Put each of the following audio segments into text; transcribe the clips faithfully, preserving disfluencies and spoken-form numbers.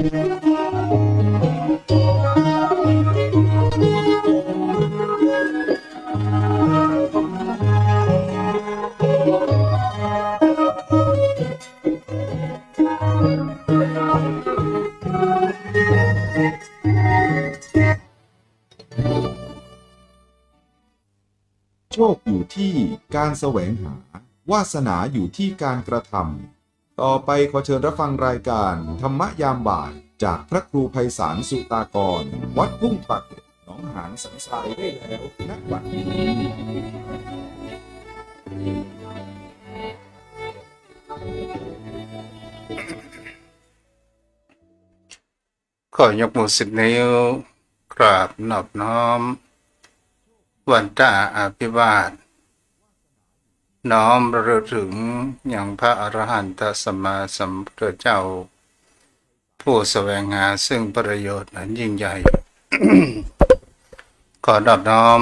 โชคอยู่ที่การแสวงหา วาสนาอยู่ที่การกระทำ ต่อไปขอเชิญรับฟังรายการธรรมะยามบ่าย จากพระครูไพศาลสุตากร วัดทุ่งปากเกร็ด หนองหานสันทรายได้แล้ว ณ บัดนี้ ขอยกมือสิบนิ้ว กราบนอบน้อม วันตาอภิวาท น้อมระลึกถึงยังพระอรหันตสัมมาสัมพุทธเจ้า ผู้แสวงหาซึ่งประโยชน์อันยิ่งใหญ่ ขอนอบน้อม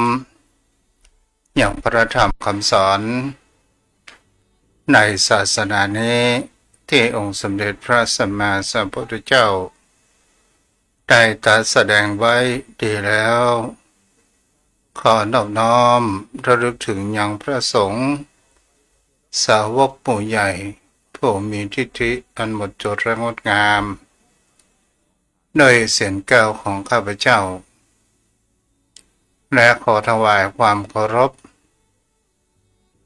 ยังพระธรรมคำสอน ในศาสนานี้ ที่องค์สมเด็จพระสัมมาสัมพุทธเจ้า ได้ตรัสแสดงไว้ดีแล้ว ขอนอบน้อมระลึกถึงยังพระสงฆ์ สาวกหมู่ใหญ่ ผู้มีทิฏฐิอันหมดจดและงดงาม ด้วยเสียงกล่าวของข้าพเจ้า และขอถวายความเคารพ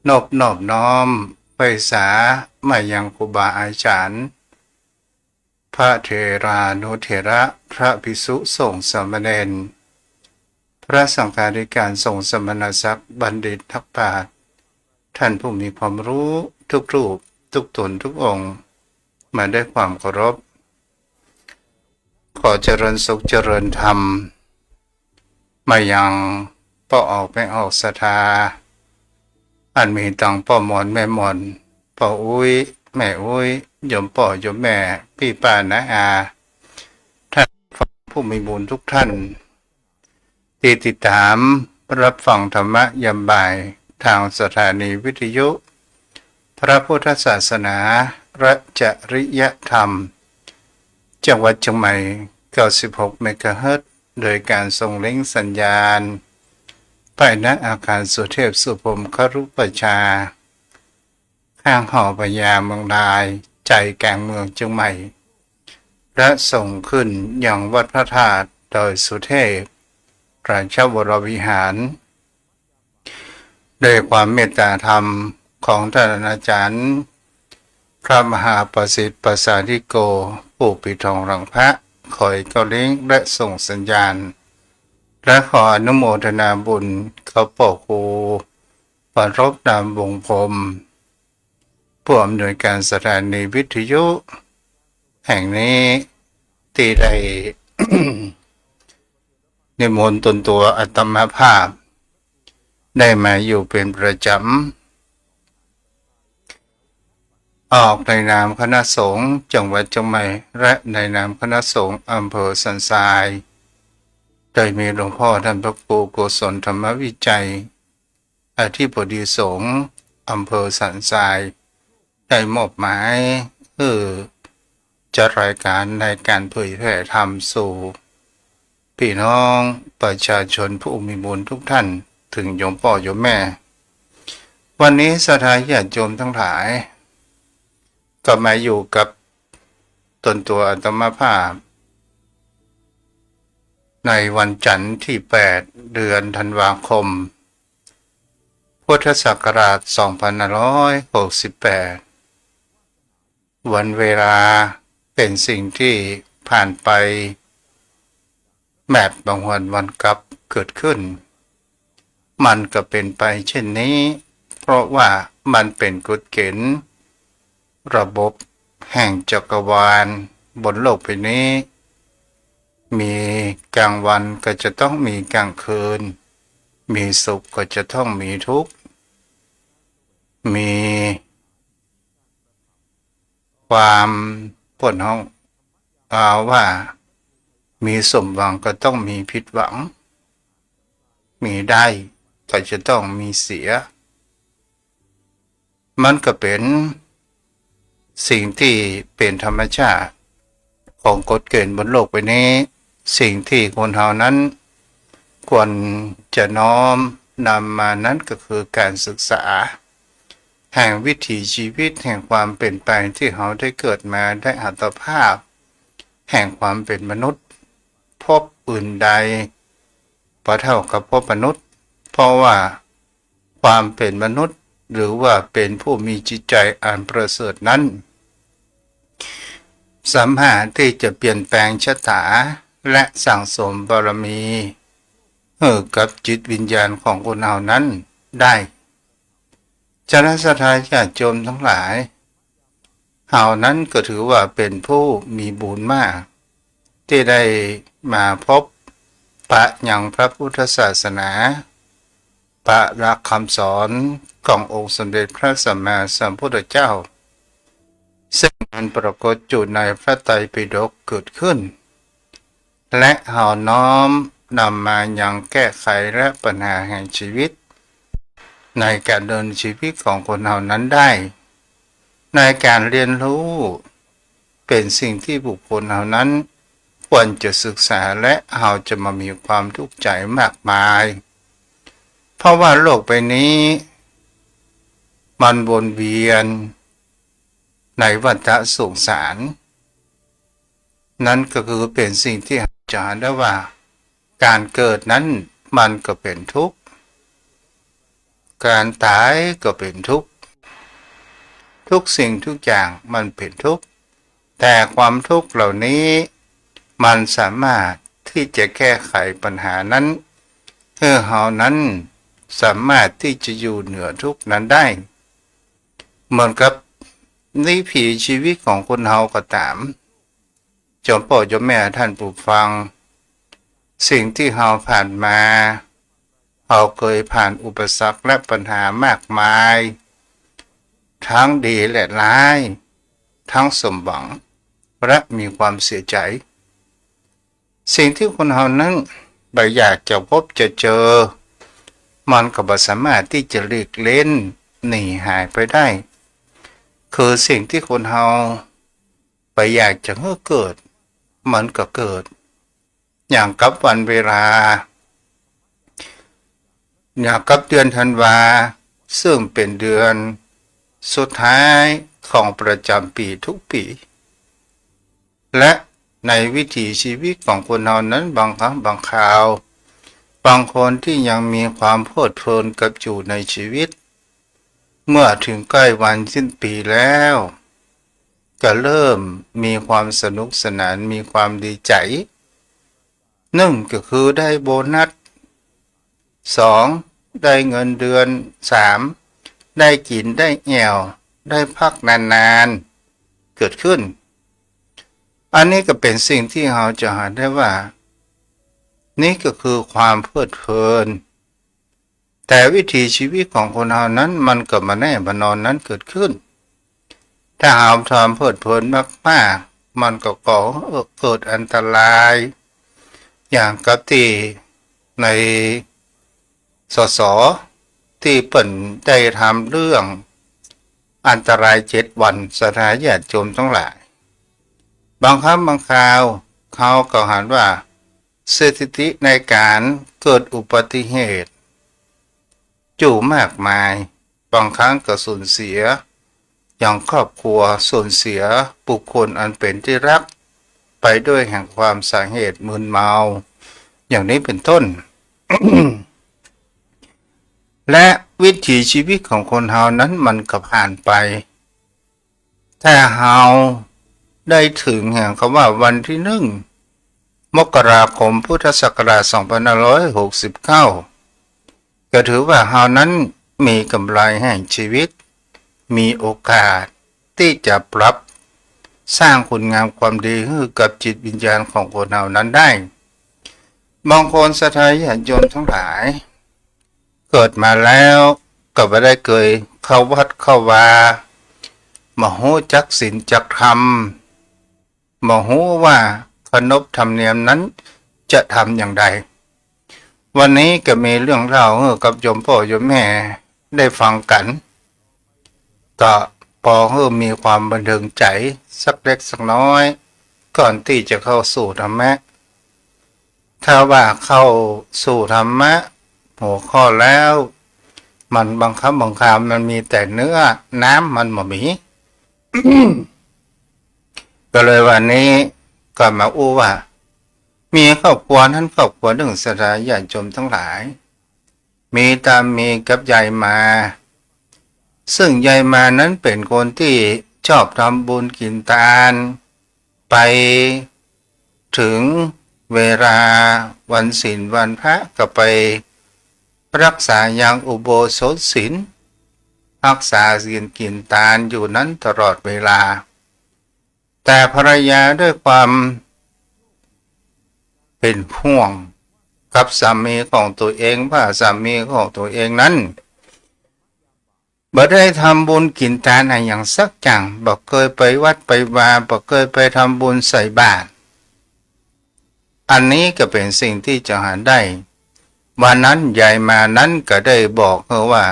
นบนอบน้อมไหว้สามายังครูบาอาจารย์ พระเถรานุเถระ พระภิกษุสงฆ์สามเณร พระสังฆาธิการ สงฆ์สมณศักดิ์ บัณฑิตนักปราชญ์ ท่านผู้มีความรู้ทุกรูป ทุกตน ทุกองค์ มาด้วยความเคารพ ขอเจริญสุขเจริญธรรม มายังป้อออกแม่ออกศรัทธา อันมีตังป้อมอนแม่มอน ป้ออุ๊ยแม่อุ๊ย โยมป้อโยมแม่ ปี้ป้าน้าอา ท่านผู้มีบุญทุกท่าน ที่ติดตามรับฟังธรรมะยามบ่ายทางสถานีวิทยุพระพุทธศาสนาและจริยธรรม จังหวัดเชียงใหม่ เก้าสิบหกเมกะเฮิรตซ์ โดยการส่งลิงก์สัญญาณ ภายในอาคารสุเทพสุพรหมครุปชฌาย์ ข้างหอพญาเมืองลาย ใจกลางเมืองเชียงใหม่ และส่งขึ้นยังวัดพระธาตุดอยสุเทพ ราชวรวิหาร โดยความเมตตาธรรมของท่านอาจารย์ พระมหาประสิทธิ์ประสาทธิโก ผู้ปิดทองหลังพระ คอยเกาลิงก์และส่งสัญญาณ และขออนุโมทนาบุญกับป้อครู วรบ นามวงศ์พรหม ผู้อำนวยการสถานีวิทยุแห่งนี้ ที่ได้ นิมนต์ตนตัวอาตมาภาพ ได้มาอยู่เป็นประจำ ออกในนามคณะสงฆ์จังหวัดเชียงใหม่ และในนามคณะสงฆ์อำเภอสันทราย โดยมีหลวงพ่อท่านพระครูโกศลธรรมวิชัย อธิบดีสงฆ์อำเภอสันทราย ได้มอบหมายหื้อจัดรายการในการเผยแผ่ธรรมสู่พี่น้องประชาชนผู้มีบุญทุกท่าน ถึงโยมป้อโยมแม่ วันนี้ศรัทธาญาติโยมทั้งหลาย ก็มาอยู่กับตนตัวอาตมาภาพ ในวันจันทร์ที่แปด เดือนธันวาคม พุทธศักราชสองพันห้าร้อยหกสิบแปด วันเวลาเป็นสิ่งที่ผ่านไปแบบบังหวนวันกลับเกิดขึ้น มันก็เป็นไปเช่นนี้ เพราะว่ามันเป็นกฎเกณฑ์ระบบแห่งจักรวาลบนโลกใบนี้ มีกลางวันก็จะต้องมีกลางคืน มีสุขก็จะต้องมีทุกข์ มีความปวดห้อง เอาว่ามีสมหวังก็ต้องมีผิดหวัง มีได้ก็จะต้องมีเสีย มันก็เป็นสิ่งที่เป็นธรรมชาติ ค ของกฎเกณฑ์บนโลกใบนี้ สิ่งตี้คนเฮานั้นควรจะน้อมนำมานั้นก็คือก๋านศึกษา แห่งวิถีชีวิตแห่งความเป๋นไปตี้เฮาได้เกิดมา ได้อัตภาพแห่งความเป๋นมนุษย์ ภพอื่นใดบ่เต้ากับภพมนุษย์ เพราะว่าความเป๋นมนุษย์ หรือว่าเป๋นผู้มีจิตใจ๋อันประเสริฐนั้น สามารถตี้จะเปลี่ยนแปลงชะต๋าและสั่งสมบารมีหื้อกับจิตวิญญาณของคนเฮานั้นได้ ฉะนั้นศรัทธาญาติโยมตังหลาย เฮานั้นก็ถือว่าเป๋นผู้มีบุญมาก ตี้ได้มาพบปะยังพระพุทธศาสนา ปะหลักคำสอนขององค์สมเด็จพระสัมมาสัมพุทธเจ้า ซึ่งมันปรากฏอยู่ในพระไตรปิฎกเกิดขึ้น และเฮาน้อมนำมายังแก้ไขและปัญหาแห่งชีวิต ในก๋านดำเนินชีวิตของคนเฮานั้นได้ ในก๋านเฮียนฮู้ เป๋นสิ่งตี้บุคคลเฮานั้นควรจะศึกษา และเฮาจะบ่มีความทุกข์ใจ๋มากมาย เพราะว่าโลกใบนี้มันวนเวียนในวัฏฏะสงสาร นั้นก็คือเป๋นสิ่งตี้เฮาจะหันได้ว่า ก๋านเกิดนั้นมันก็เป๋นทุกข์ ก๋านต๋ายก็เป๋นทุกข์ ทุกสิ่งทุกอย่างมันเป๋นทุกข์ แต่ความทุกข์เหล่านี้มันสามารถตี้จะแก้ไขปัญหานั้น หื้อเฮานั้นสามารถตี้จะอยู่เหนือทุกข์นั้นได้ เหมือนกับวิถีชีวิตของคนเฮาก็ต๋าม โยมป้อโยมแม่ต้านผู้ฟัง สิ่งตี้เฮาผ่านมา เฮาเกยผ่านอุปสรรคและปัญหามากมาย ตึงดีและร้าย ตึงสมหวัง และมีความเสียใจ๋ สิ่งตี้คนเฮานั้นบ่อยากจะพบจะเจอ มันก็บ่สามารถตี้จะหลีกเล้นหนีหายไปได้ คือสิ่งตี้คนเฮาบ่อยากจะหื้อเกิด มันก็เกิด อย่างกับวันเวลา อย่างกับเดือนธันวา ซึ่งเป๋นเดือนสุดท้ายของประจ๋ำปี๋ทุกปี๋ และในวิถีชีวิตของคนเฮานั้นบางครั้งบางคราว บางคนตี้ยังมีความเพลิดเพลินกับอยู่ในชีวิต เมื่อเถิงใก้วันสิ้นปี๋แล้ว ก็เริ่มมีความสนุกสนาน มีความดีใจ๋ นึ่งก็คือได้โบนัส สองได้เงินเดือน สามได้กิ๋นได้แอ่ว ได้พักนานๆ เกิดขึ้น อันนี้ก็เป๋นสิ่งตี้เฮาจะหันได้ว่า นี่ก็คือความเพลิดเพลิน แต่วิถีชีวิตของคนเฮานั้นมันก็บ่แน่บ่นอนนั้นเกิดขึ้น ถ้าเฮาทำเพลิดเพลินมากๆ มันก็ก่อหื้อเกิดอันตราย อย่างกับตี้ใน สส ตี้เปิ้นได้ทำเรื่องอันตรายเจ็ดวัน ศรัทธาญาติโยมตังหลาย บางครั้งบางคราว เฮาก็หันว่า สถิติในก๋านเกิดอุบัติเหตุ อยู่มากมาย บางครั้งก็สูญเสีย อย่างครอบครัว สูญเสียบุคคลอันเป๋นตี้ฮัก ไปด้วยแห่งความสาเหตุมึนเมา อย่างนี้เป๋นต้น และวิถีชีวิตของคนเฮานั้นมันก็ผ่านไป ถ้าเฮาได้เถิงแห่งกำว่าวันตี้นึ่ง มกราคม พุทธศักราช สองพันห้าร้อยหกสิบเก้า ก็ถือว่าเฮานั้นมีก๋ำไรแห่งชีวิต มีโอกาสตี้จะปรับสร้างคุณงามความดีหื้อกับจิตวิญญาณของคนเฮานั้นได้ บางคนศรัทธาญาติโยมตังหลาย เกิดมาแล้วก็บ่ได้เกยเข้าวัดเข้าวา บ่ฮู้จักศีลจักธรรม บ่ฮู้ว่าขนบธรรมเนียมนั้นจะทำอย่างใด วันนี้ก็มีเรื่องเล่าหื้อกับโยมป้อโยมแม่ได้ฟังกั๋น ก็ปอหื้อมีความบันเทิงใจ๋สักเล็กสักน้อย ก่อนตี้จะเข้าสู่ธรรมะ ถ้าว่าเข้าสู่ธรรมะหัวข้อแล้ว มันบางคำบางคำมันมีแต่เนื้อ น้ำมันบ่มี ก็เลยวันนี้ก็มาอู้ว่า มีครอบครัวนั้นครอบครัวนึ่ง ศรัทธาญาติโยมตังหลาย มีตามีกับยายมา ซึ่งยายมานั้นเป๋นคนตี้ชอบทำบุญกิ๋นตาน ไปเถิงเวลาวันศีลวันพระก็ไปฮักษายังอุโบสถศีล ฮักษาศีลกิ๋นตานอยู่นั้นตลอดเวลา แต่ภรรยาด้วยความเป๋นห่วงกับสามีของตั๋วเอง ว่าสามีของตั๋วเองนั้น บ่ได้ทำบุญกิ๋นตานอะหยังสักอย่าง บ่เกยไปวัดไปวา บ่เกยไปทำบุญใส่บาตร อันนี้ก็เป๋นสิ่งตี้จะหาได้ วันนั้นยายมานั้นก็ได้บอกหื้อว่า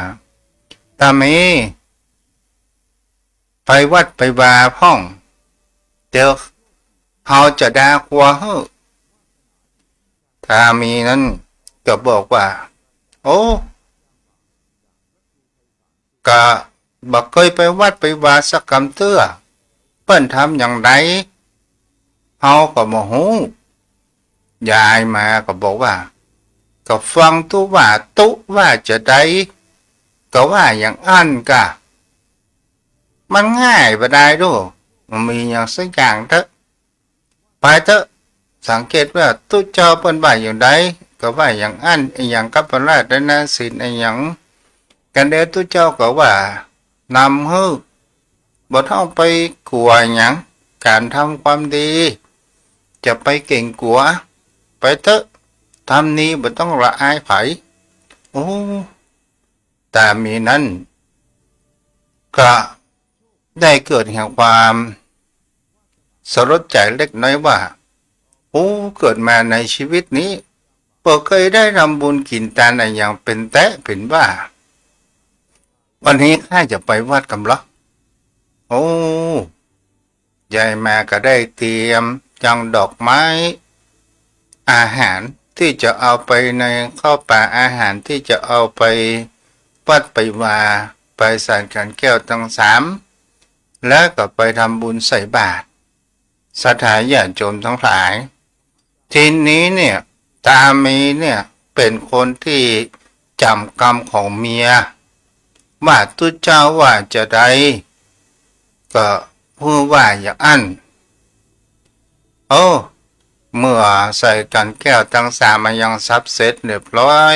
ตามี ไปวัดไปวาพ่อง เดี๋ยวเฮาจะดาครัวหื้อ ตามีนั้นก็บอกว่า โอ้ ก็บ่เกยไปวัดไปวาสักกำเตื้อ เปิ้นทำอย่างใด เฮาก็บ่ฮู้ ยายมาก็บอกว่า ก็ฟังตุ๊ว่าตุ๊ว่าจะใด ก็ว่าอย่างอั้นก่ะ มันง่ายบ่ดายดู มันมีอย่างสักอย่างเต๊อะ ไปเต๊อะ สังเกตว่าตุ๊เจ้าเปิ้นว่าอย่างใด ก็ว่าอย่างอั้น อะหยังกัปปะราชนะศีลอะหยัง กันแดตุ๊เจ้าก็ว่านำหื้อ บ่ต้องไปกั๋วหยัง ก๋านทำความดี จะไปเก๋งกั๋ว ไปเต๊อะ ทำดีบ่ต้องละอายใผ โอ้ ตามีนั้น ก็ได้เกิดแห่งความสลดใจ๋เล็กน้อยว่า โอ้ เกิดมาในชีวิตนี้ บ่เกยได้ทำบุญกิ๋นตานอะหยังเป๋นแต๊เป๋นว่า วันนี้ข้าจะไปวัดกำละ โอ้ ยายมาก็ได้เตรียมยังดอกไม้ อาหารตี้จะเอาไปในข้าวป๋า อาหารตี้จะเอาไปวัดไปวา ไปศาลขันแก้วตังสาม แล้วก็ไปทำบุญใส่บาตร ศรัทธาญาติโยมตังหลาย ทีนี้เนี่ย ตามีเนี่ย เป๋นคนตี้จ๋ำกำของเมีย ว่าตุ๊เจ้าว่าจะใด ก็หื้อว่าอย่างอั้น โอ้ เมื่อใส่ขันแก้วตังสามมายังสับเสร็จเรียบร้อย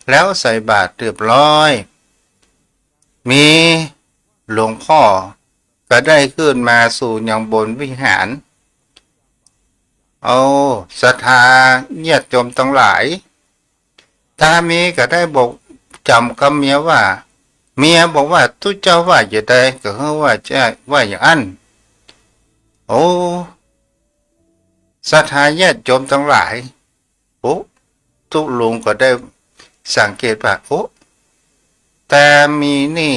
แล้วใส่บาตรเรียบร้อย มีหลวงพ่อก็ได้ขึ้นมาสู่ยังบนวิหาร โอ้ ศรัทธาญาติโยมตังหลาย ตามีก็ได้บอกจ๋ำกำเมียว่า เมียบอกว่าตุ๊เจ้าว่าจะใด ก็หื้อว่าจะว่าอย่างอั้น โอ้ ศรัทธาญาติโยมตังหลาย โอ้ ตุ๊ลุงก็ได้สังเกตว่า โอ้ ตามีนี่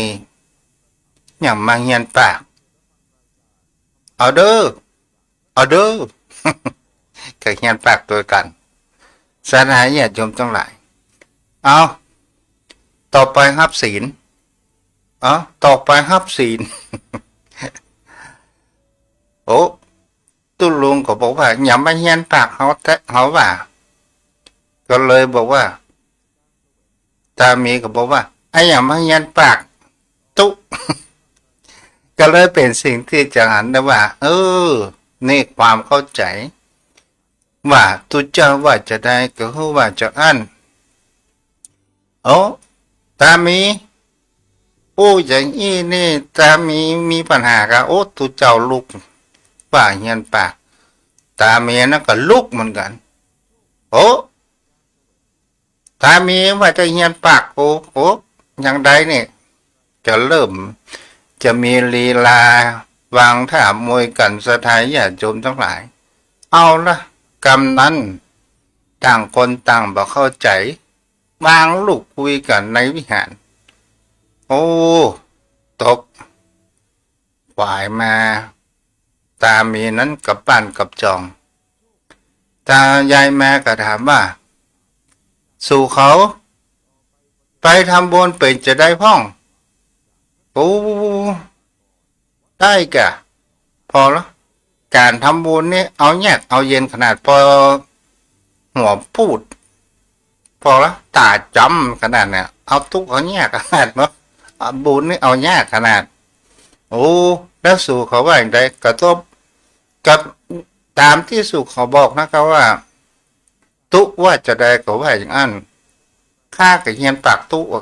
ยังมาเฮียนปาก เอาเด้อ เอาเด้อ ก็เฮียนปากตวยกั๋น ศรัทธาญาติโยมตังหลาย เอา ต่อไปฮับศีล เอา ต่อไปฮับศีล โอ้ ตุ๊ลุงก็บอกว่า ยังมาเฮียนปากเฮาแต๊ เฮาว่า ก็เลยบอกว่า ตามีก็บอกว่า อะหยังมาเฮียนปากตุ๊ ก็เลยเป๋นสิ่งตี้จะหันได้ว่า เออ นี่ความเข้าใจ๋ ว่าตุ๊เจ้าว่าจะใด ก็หื้อว่าจะอั้น โอ้ ตามี อู้อย่างอี้นี่ ตามีมีปัญหาก่ะ โอ้ ตุ๊เจ้าลุก ว่าเฮียนปาก ตามีนั้นก็ลุกเหมือนกั๋น โอ้ ตามีว่าจะเฮียนปาก โอ้ โอ้ อย่างใดนี่ จะเริ่ม จะมีลีลาวางท่ามวยกั๋น ศรัทธาญาติโยมตังหลาย เอาละ กำนั้น ต่างคนต่างบ่เข้าใจ๋ วางลูกคุยกั๋นในวิหาร โอ้ ตก ขวายมา ต๋ามีนั้นกลับบ้านกลับจอง ต๋ายายมาก็ถามว่า "สูเขาไปทำบุญเป๋นจาใดพ่อง" "โอ้ ได้ก่ะ ผ่อละ ก๋านทำบุญนี่เอายากเอาเย็นขนาด ผ่อหัวปูด ผ่อละต๋าจ๋ำขนาดเนี่ย เอาตุ๊กข์เอายากขนาดเนาะ บุญนี่เอายากขนาด" "โอ้ แล้วสูเขาว่าจาใด" "ก็ตบ ก็ต๋ามตี้สูเขาบอกนะ" เขาว่า ตุ๊ว่าจาใดก็ว่าอย่างอั้น ข้าก็เฮียนปากตุ๊ว่า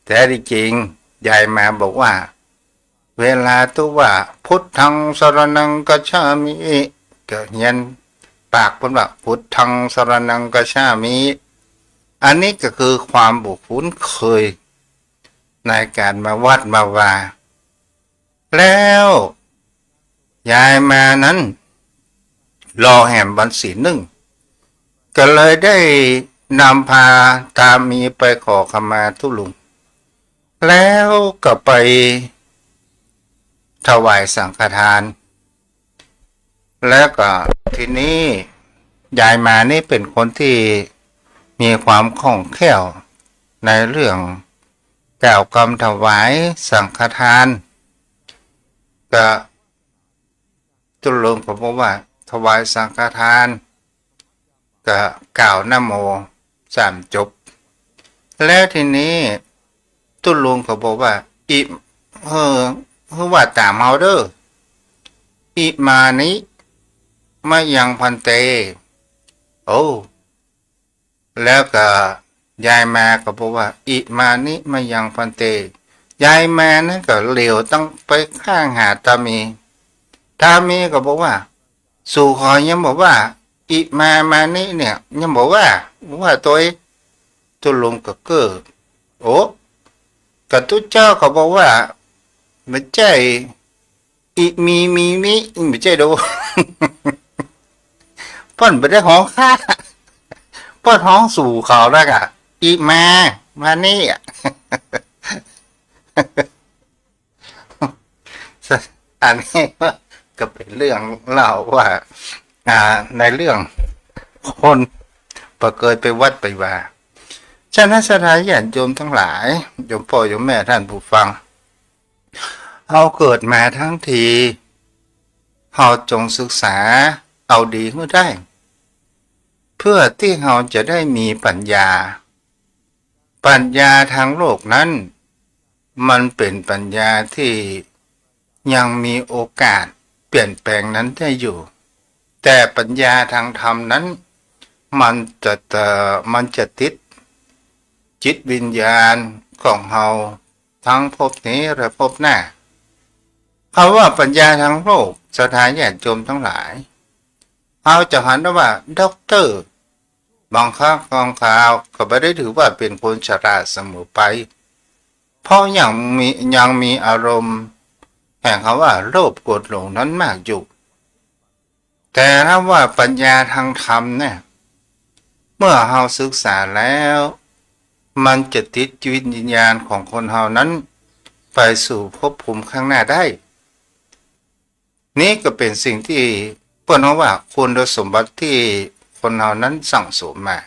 แต่ตี้จริงยายมาบอกว่า เวลาตุ๊ว่า "พุทธังสรณังคัจฉามิ" ก็เฮียนปากเปิ้นว่า "พุทธังสรณังคัจฉามิ" อันนี้ก็คือความบ่คุ้นเคยในก๋านมาวัดมาวา แล้วยายมานั้น รอแหมวันศีลนึ่ง ก็เลยได้นำพาต๋ามีไปขอขมาตุ๊ลุง แล้วก็ไปถวายสังฆทาน แล้วก็ทีนี้ยายมานี่เป๋นคนตี้มีความคล่องแคล่วในเรื่องกล่าวกำถวายสังฆทาน ก็ตุ๊ลุงเขาบอกว่าถวายสังฆทาน ก็กล่าวนะโมสามจบ แล้วทีนี้ตุ๊ลุงเขาบอกว่า "อิ เออ หื้อว่าต๋ามเฮาเด้อ อิมานิมะยังภันเต" "โอ้" แล้วก็ยายมาก็บอกว่า "อิมานิมะยังภันเต" ยายมานั้นก็เหลียวตังไปข้างหาต๋ามี ต๋ามีก็บอกว่า "สูเขายังบ่ว่า อิมา มานิเนี่ย ยังบ่ว่า ว่าตวย" ตุ๊ลุงก็เก้อ "โอ้ ก็ตุ๊เจ้าก็บอกว่า บ่ใจ้ อิมี มีมิ บ่ใจ้โด เปิ้นบ่ได้ฮ้องข้า เปิ้นฮ้องสูเขาแล้วก็ อิมา มานิ" อันนี้ก็เป๋นเรื่องเล่าว่า อ่า ในเรื่องคนบ่เกยไปวัดไปวา ฉะนั้นศรัทธาญาติโยมตังหลาย โยมป้อโยมแม่ต้านผู้ฟัง เฮาเกิดมาตังที เฮาจงศึกษาเอาดีหื้อได้ เปื้อตี้เฮาจะได้มีปั๋ญญา ปั๋ญญาตางโลกนั้น มันเป๋นปั๋ญญาตี้ยังมีโอกาสเปลี่ยนแปลงนั้นได้อยู่ แต่ปั๋ญญาตางธรรมนั้น มันจะ เอ่อ มันจะติดจิตวิญญาณของเฮาตังภพนี้และภพหน้า คำว่าปั๋ญญาตางโลก ศรัทธาญาติโยมตังหลาย เฮาจะหันว่าด็อกเตอร์ บางครั้งบางคราวก็บ่ได้ถือว่าเป๋นคนฉลาดเสมอไป เพราะยังมี ยังมีอารมณ์แห่งคำว่าโลภโกรธหลงนั้นมากอยู่ แต่ถ้าว่าปั๋ญญาตางธรรมเนี่ย เมื่อเฮาศึกษาแล้ว มันจะติดวิญญาณของคนเฮานั้นไปสู่ภพภูมิข้างหน้าได้ นี้ก็เป๋นสิ่งตี้เปิ้นฮ้องว่าคุณสมบัติตี้คนเฮานั้นสั่งสมมา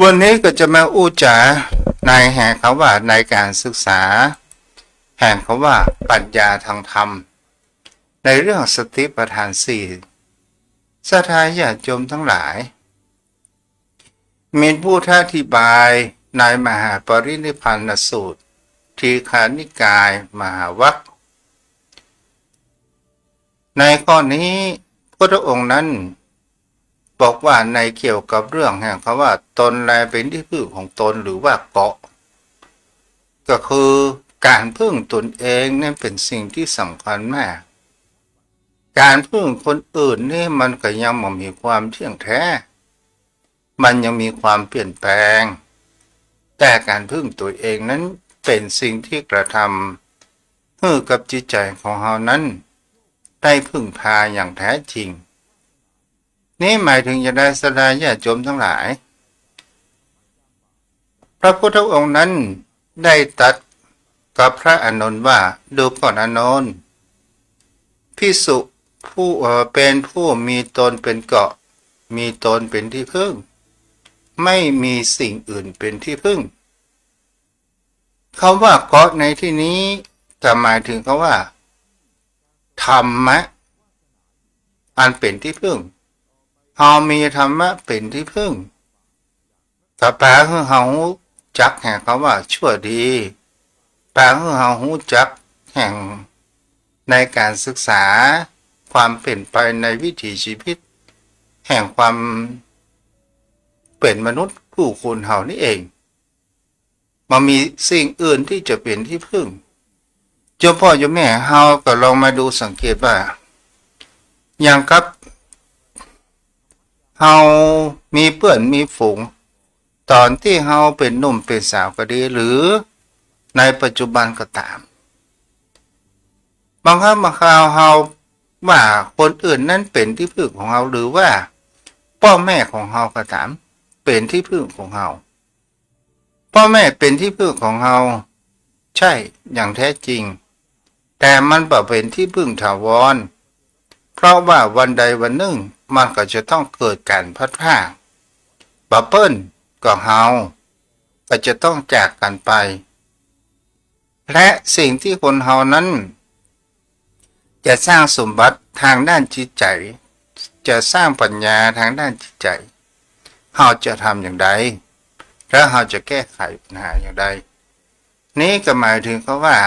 วันนี้ก็จะมาอู้จ๋าในแห่งคำว่าในก๋านศึกษา แห่งคำว่าปั๋ญญาตางธรรม ในเรื่องสติปัฏฐานสี่ ศรัทธาญาติโยมตังหลาย มีพุทธาธิบายในมหาปรินิพพานสูตร ทีฆานิกาย มหาวัก ในข้อนี้พุทธองค์นั้นบอกว่าในเกี่ยวกับเรื่องแห่งคำว่าตนแลเป็นที่พึ่งของตนหรือว่าเกาะ ก็คือก๋านพึ่งตนเองนั้นเป๋นสิ่งตี้สำคัญมาก ก๋านพึ่งคนอื่นนี่มันก็ยังบ่มีความเที่ยงแท้ มันยังมีความเปลี่ยนแปลง แต่ก๋านพึ่งตนเองนั้นเป๋นสิ่งตี้กระทำหื้อกับจิตใจ๋ของเฮานั้นได้พึ่งพาอย่างแท้จริง นี้หมายเถิงจาใดศรัทธาญาติโยมตังหลาย พระพุทธองค์นั้นได้ตรัสกับพระอานนท์ว่า ดูก่อนอานนท์ ภิกษุผู้ เอ่อ เป็นผู้มีตนเป็นเกราะ มีตนเป็นที่พึ่ง ไม่มีสิ่งอื่นเป็นที่พึ่ง คำว่าเกราะในที่นี้จะหมายถึงคำว่า ธรรมะ อันเป๋นตี้ผึ้ง เฮามีธรรมะเป๋นตี้ผึ้ง ก็แปลหื้อเฮาฮู้จักแห่งกำว่าชั่วดี แปลหื้อเฮาฮู้จักแห่งในก๋านศึกษาความเป๋นไปในวิถีชีวิต แห่งความเป๋นมนุษย์กู้คนเฮานี้เอง บ่มีสิ่งอื่นตี้จะเป๋นตี้ผึ้ง โยมป้อโยมแม่ เฮาก็ลองมาดูสังเกตว่า อย่างกับ เฮามีเปื้อนมีฝูง ต๋อนตี้เฮาเป๋นหนุ่มเป๋นสาวก็ดี หรือในปัจจุบันก็ต๋าม บางครั้งบางคราวเฮาว่าคนอื่นนั้นเป๋นตี้ผึ้งของเฮา หรือว่าป้อแม่ของเฮาก็ต๋าม เป๋นตี้ผึ้งของเฮา ป้อแม่เป๋นตี้ผึ้งของเฮา ใจ้ อย่างแท้จริง แต่มันบ่เป๋นตี้ผึ้งถาวร เพราะว่าวันใดวันนึ่งมันก็จะต้องเกิดก๋านพลัดพราก บ่เปิ้นก็เฮาก็จะต้องจากกั๋นไป และสิ่งตี้คนเฮานั้น จะสร้างสมบัติตางด้านจิตใจ๋ จะสร้างปัญญาตางด้านจิตใจ๋ เฮาจะทำอย่างใด และเฮาจะแก้ไขปัญหาอย่างใด นี้ก็หมายถึงกำว่า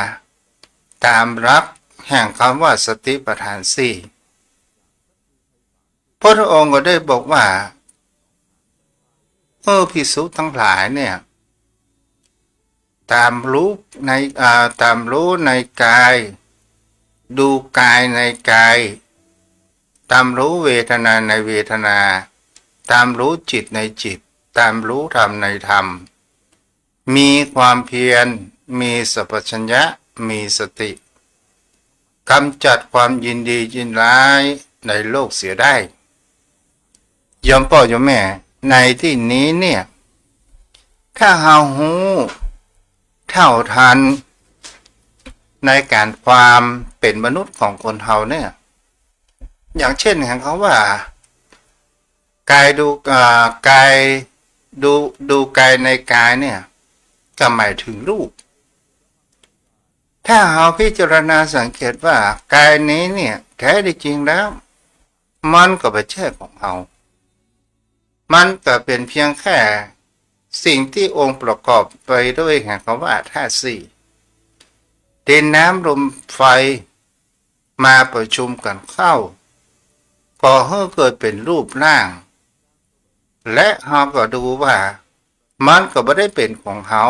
ต๋ามหลักแห่งกำว่าสติปัฏฐานสี่ พระพุทธองค์ก็ได้บอกว่า เออ ภิกษุตังหลายเนี่ย ต๋ามรู้ใน อ่า ต๋ามรู้ในกาย ดูกายในกาย ต๋ามรู้เวทนาในเวทนา ต๋ามรู้จิตในจิต ต๋ามรู้ธรรมในธรรม มีความเพียร มีสัมปชัญญะ มีสติ กำจัดความยินดียินร้ายในโลกเสียได้ โยมป้อโยมแม่ ในตี้นี้เนี่ย ถ้าเฮาฮู้เท่าทันในก๋านความเป๋นมนุษย์ของคนเฮาเนี่ย อย่างเช่น แห่งกำว่า กายดู อ่า กายดู ดูกายในกายเนี่ย ก็หมายถึงรูป ถ้าเฮาพิจารณาสังเกตว่ากายนี้เนี่ย แท้จริงแล้ว มันก็บ่ใจ้ของเฮา มันก็เป๋นเพียงแค่สิ่งตี้องค์ประกอบไปด้วยแห่งกำว่าธาตุสี่ ดินน้ำลมไฟ มาประชุมกั๋นเข้า ก่อหื้อเกิดเป๋นรูปร่าง และเฮาก็ดูว่า มันก็บ่ได้เป๋นของเฮา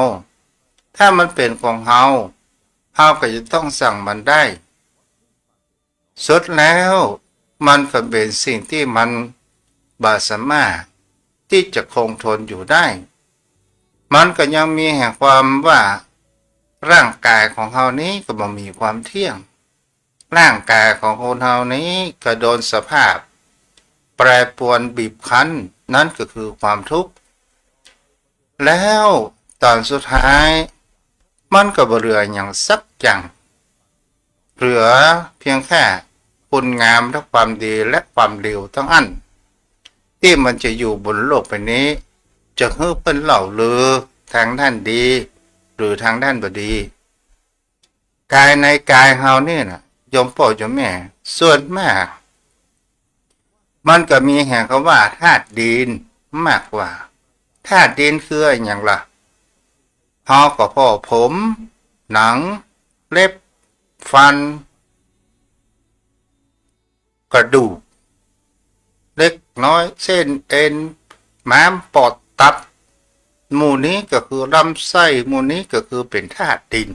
ถ้ามันเป๋นของเฮา เฮาก็จะต้องสั่งมันได้ สุดแล้วมันก็เป๋นสิ่งตี้มันบ่สามารถตี้จะคงทนอยู่ได้ มันก็ยังมีแห่งความว่า ร่างกายของเฮานี้ก็บ่มีความเที่ยง ร่างกายของคนเฮานี้ก็โดนสภาพแปรปรวนบีบคั้น นั้นก็คือความทุกข์ แล้วต๋อนสุดท้าย มันก็บ่เหลือหยังสักอย่าง เหลือเพียงแค่คุณงามและความดีและความเลวตังอั้น ตี้มันจะอยู่บนโลกใบนี้ จะหื้อเปิ้นเล่าลือตางด้านดี หรือตางด้านบ่ดี กายในกายเฮานี่น่ะ โยมป้อโยมแม่ ส่วนมาก มันก็มีแห่งกำว่าธาตุดินมากกว่า ธาตุดินคืออะหยังล่ะ เฮาก็ผ่อผม หนัง เล็บ ฟัน กระดูก เล็กน้อย เส้น เอ็น ม้าม ปอด ตับ หมู่นี้ก็คือลำไส้ หมู่นี้ก็คือเป๋นธาตุดิน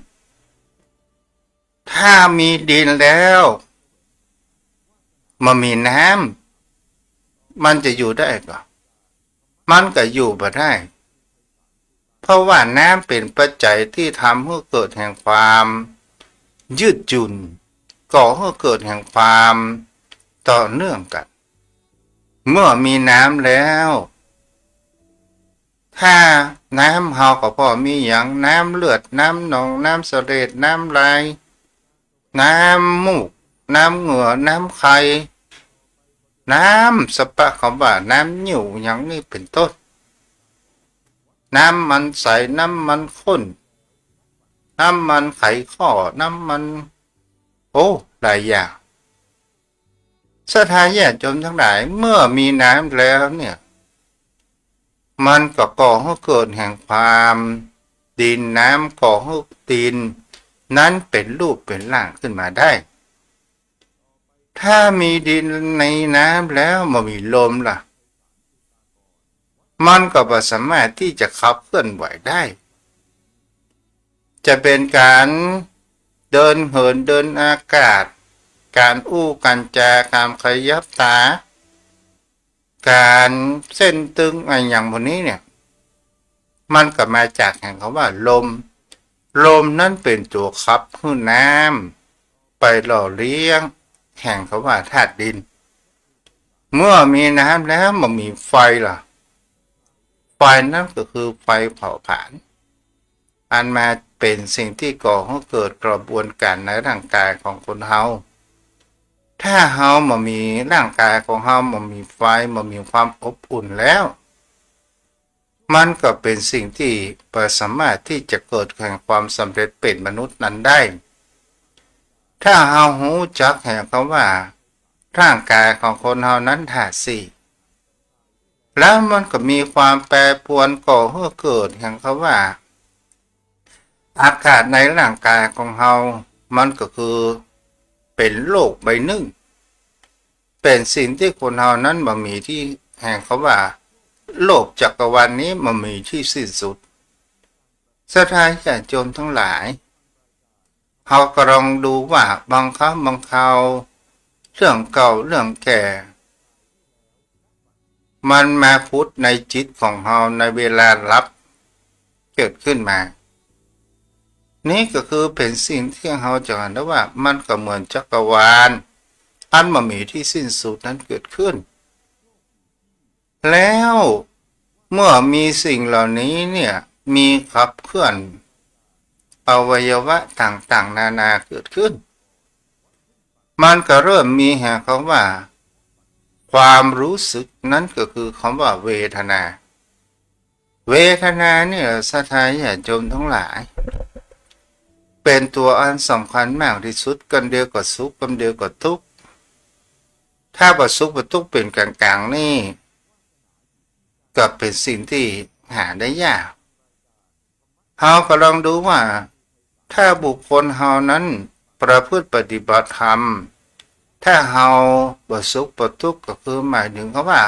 ถ้ามีดินแล้ว บ่มีน้ำ มันจะอยู่ได้ก่อ มันก็อยู่บ่ได้ เพราะว่าน้ำเป๋นปัจจัยตี้ทำหื้อเกิดแห่งความยืดหยุ่น ก่อหื้อเกิดแห่งความต่อเนื่องกั๋น เมื่อมีน้ำแล้ว ถ้าน้ำเฮาก็ผ่อมีหยัง น้ำเลือด น้ำหนอง น้ำเสลด น้ำลาย น้ำมูก น้ำเหงื่อ น้ำไค น้ำสะปะ กำว่าน้ำเยี่ยว อย่างนี้เป๋นต้น น้ำมันใส น้ำมันข้น น้ำมันไขข้อ น้ำมัน โอ้ หลายอย่าง ศรัทธาญาติโยมตังหลาย เมื่อมีน้ำแล้วเนี่ย มันก็ก่อหื้อเกิดแห่งความดิน น้ำก่อหื้อดินนั้นเป๋นรูปเป๋นร่างขึ้นมาได้ ถ้ามีดินในน้ำแล้วบ่มีลมล่ะ มันก็บ่สามารถตี้จะขับเคลื่อนไหวได้ จะเป๋นก๋านเดินเหิน เดินอากาศ ก๋านอู้ก๋านจา ก๋านขยับต๋า ก๋านเส้นตึงอะหยังพวกนี้เนี่ย มันก็มาจากแห่งกำว่าลม ลมนั้นเป๋นตั๋วขับหื้อน้ำไปหล่อเลี้ยงแห่งกำว่าธาตุดิน เมื่อมีน้ำแล้วบ่มีไฟล่ะ ไฟนั้นก็คือไฟเผาผลาญ อันมาเป๋นสิ่งตี้ก่อหื้อเกิดกระบวนก๋านในร่างกายของคนเฮา ถ้าเฮาบ่มี ร่างกายของเฮาบ่มีไฟ บ่มีความอบอุ่นแล้ว มันก็เป๋นสิ่งตี้บ่สามารถตี้จะเกิดแห่งความสำเร็จเป๋นมนุษย์นั้นได้ ถ้าเฮาฮู้จักแห่งกำว่าร่างกายของคนเฮานั้นธาตุสี่ แล้วมันก็มีความแปรปรวนก่อหื้อเกิดแห่งกำว่า อากาศในร่างกายของเฮา มันก็คือเป๋นโลกใบนึ่ง เป๋นสิ่งตี้คนเฮานั้นบ่มีตี้ แห่งกำว่าโลกจักรวาลนี้บ่มีตี้สิ้นสุด ศรัทธาญาติโยมตังหลาย เฮาก็ลองดูว่าบางครั้งบางคราว เรื่องเก่าเรื่องแก่ มันมาผุดในจิตของเฮาในเวลาหลับเกิดขึ้นมา นี่ก็คือเป๋นสิ่งตี้เฮาจะหันได้ว่ามันก็เหมือนจักรวาลอันบ่มีตี้สิ้นสุดนั้นเกิดขึ้น แล้วเมื่อมีสิ่งเหล่านี้เนี่ย มีขับเคลื่อนอวัยวะต่างๆ นานาเกิดขึ้น มันก็เริ่มมีแห่งกำว่าความรู้สึก นั้นก็คือกำว่าเวทนา เวทนาเนี่ย ศรัทธาญาติโยมตังหลาย เป๋นตั๋วอันสำคัญมากตี้สุด กำเดียวก็สุข กำเดียวก็ตุ๊กข์ ถ้าบ่สุขบ่ตุ๊กข์เป๋นก๋างๆ นี่ ก็เป๋นสิ่งตี้หาได้ยาก เฮาก็ลองดูว่า ถ้าบุคคลเฮานั้นประพฤติปฏิบัติธรรม ถ้าเฮาบ่สุขบ่ตุ๊กข์ ก็คือหมายถึงกำว่า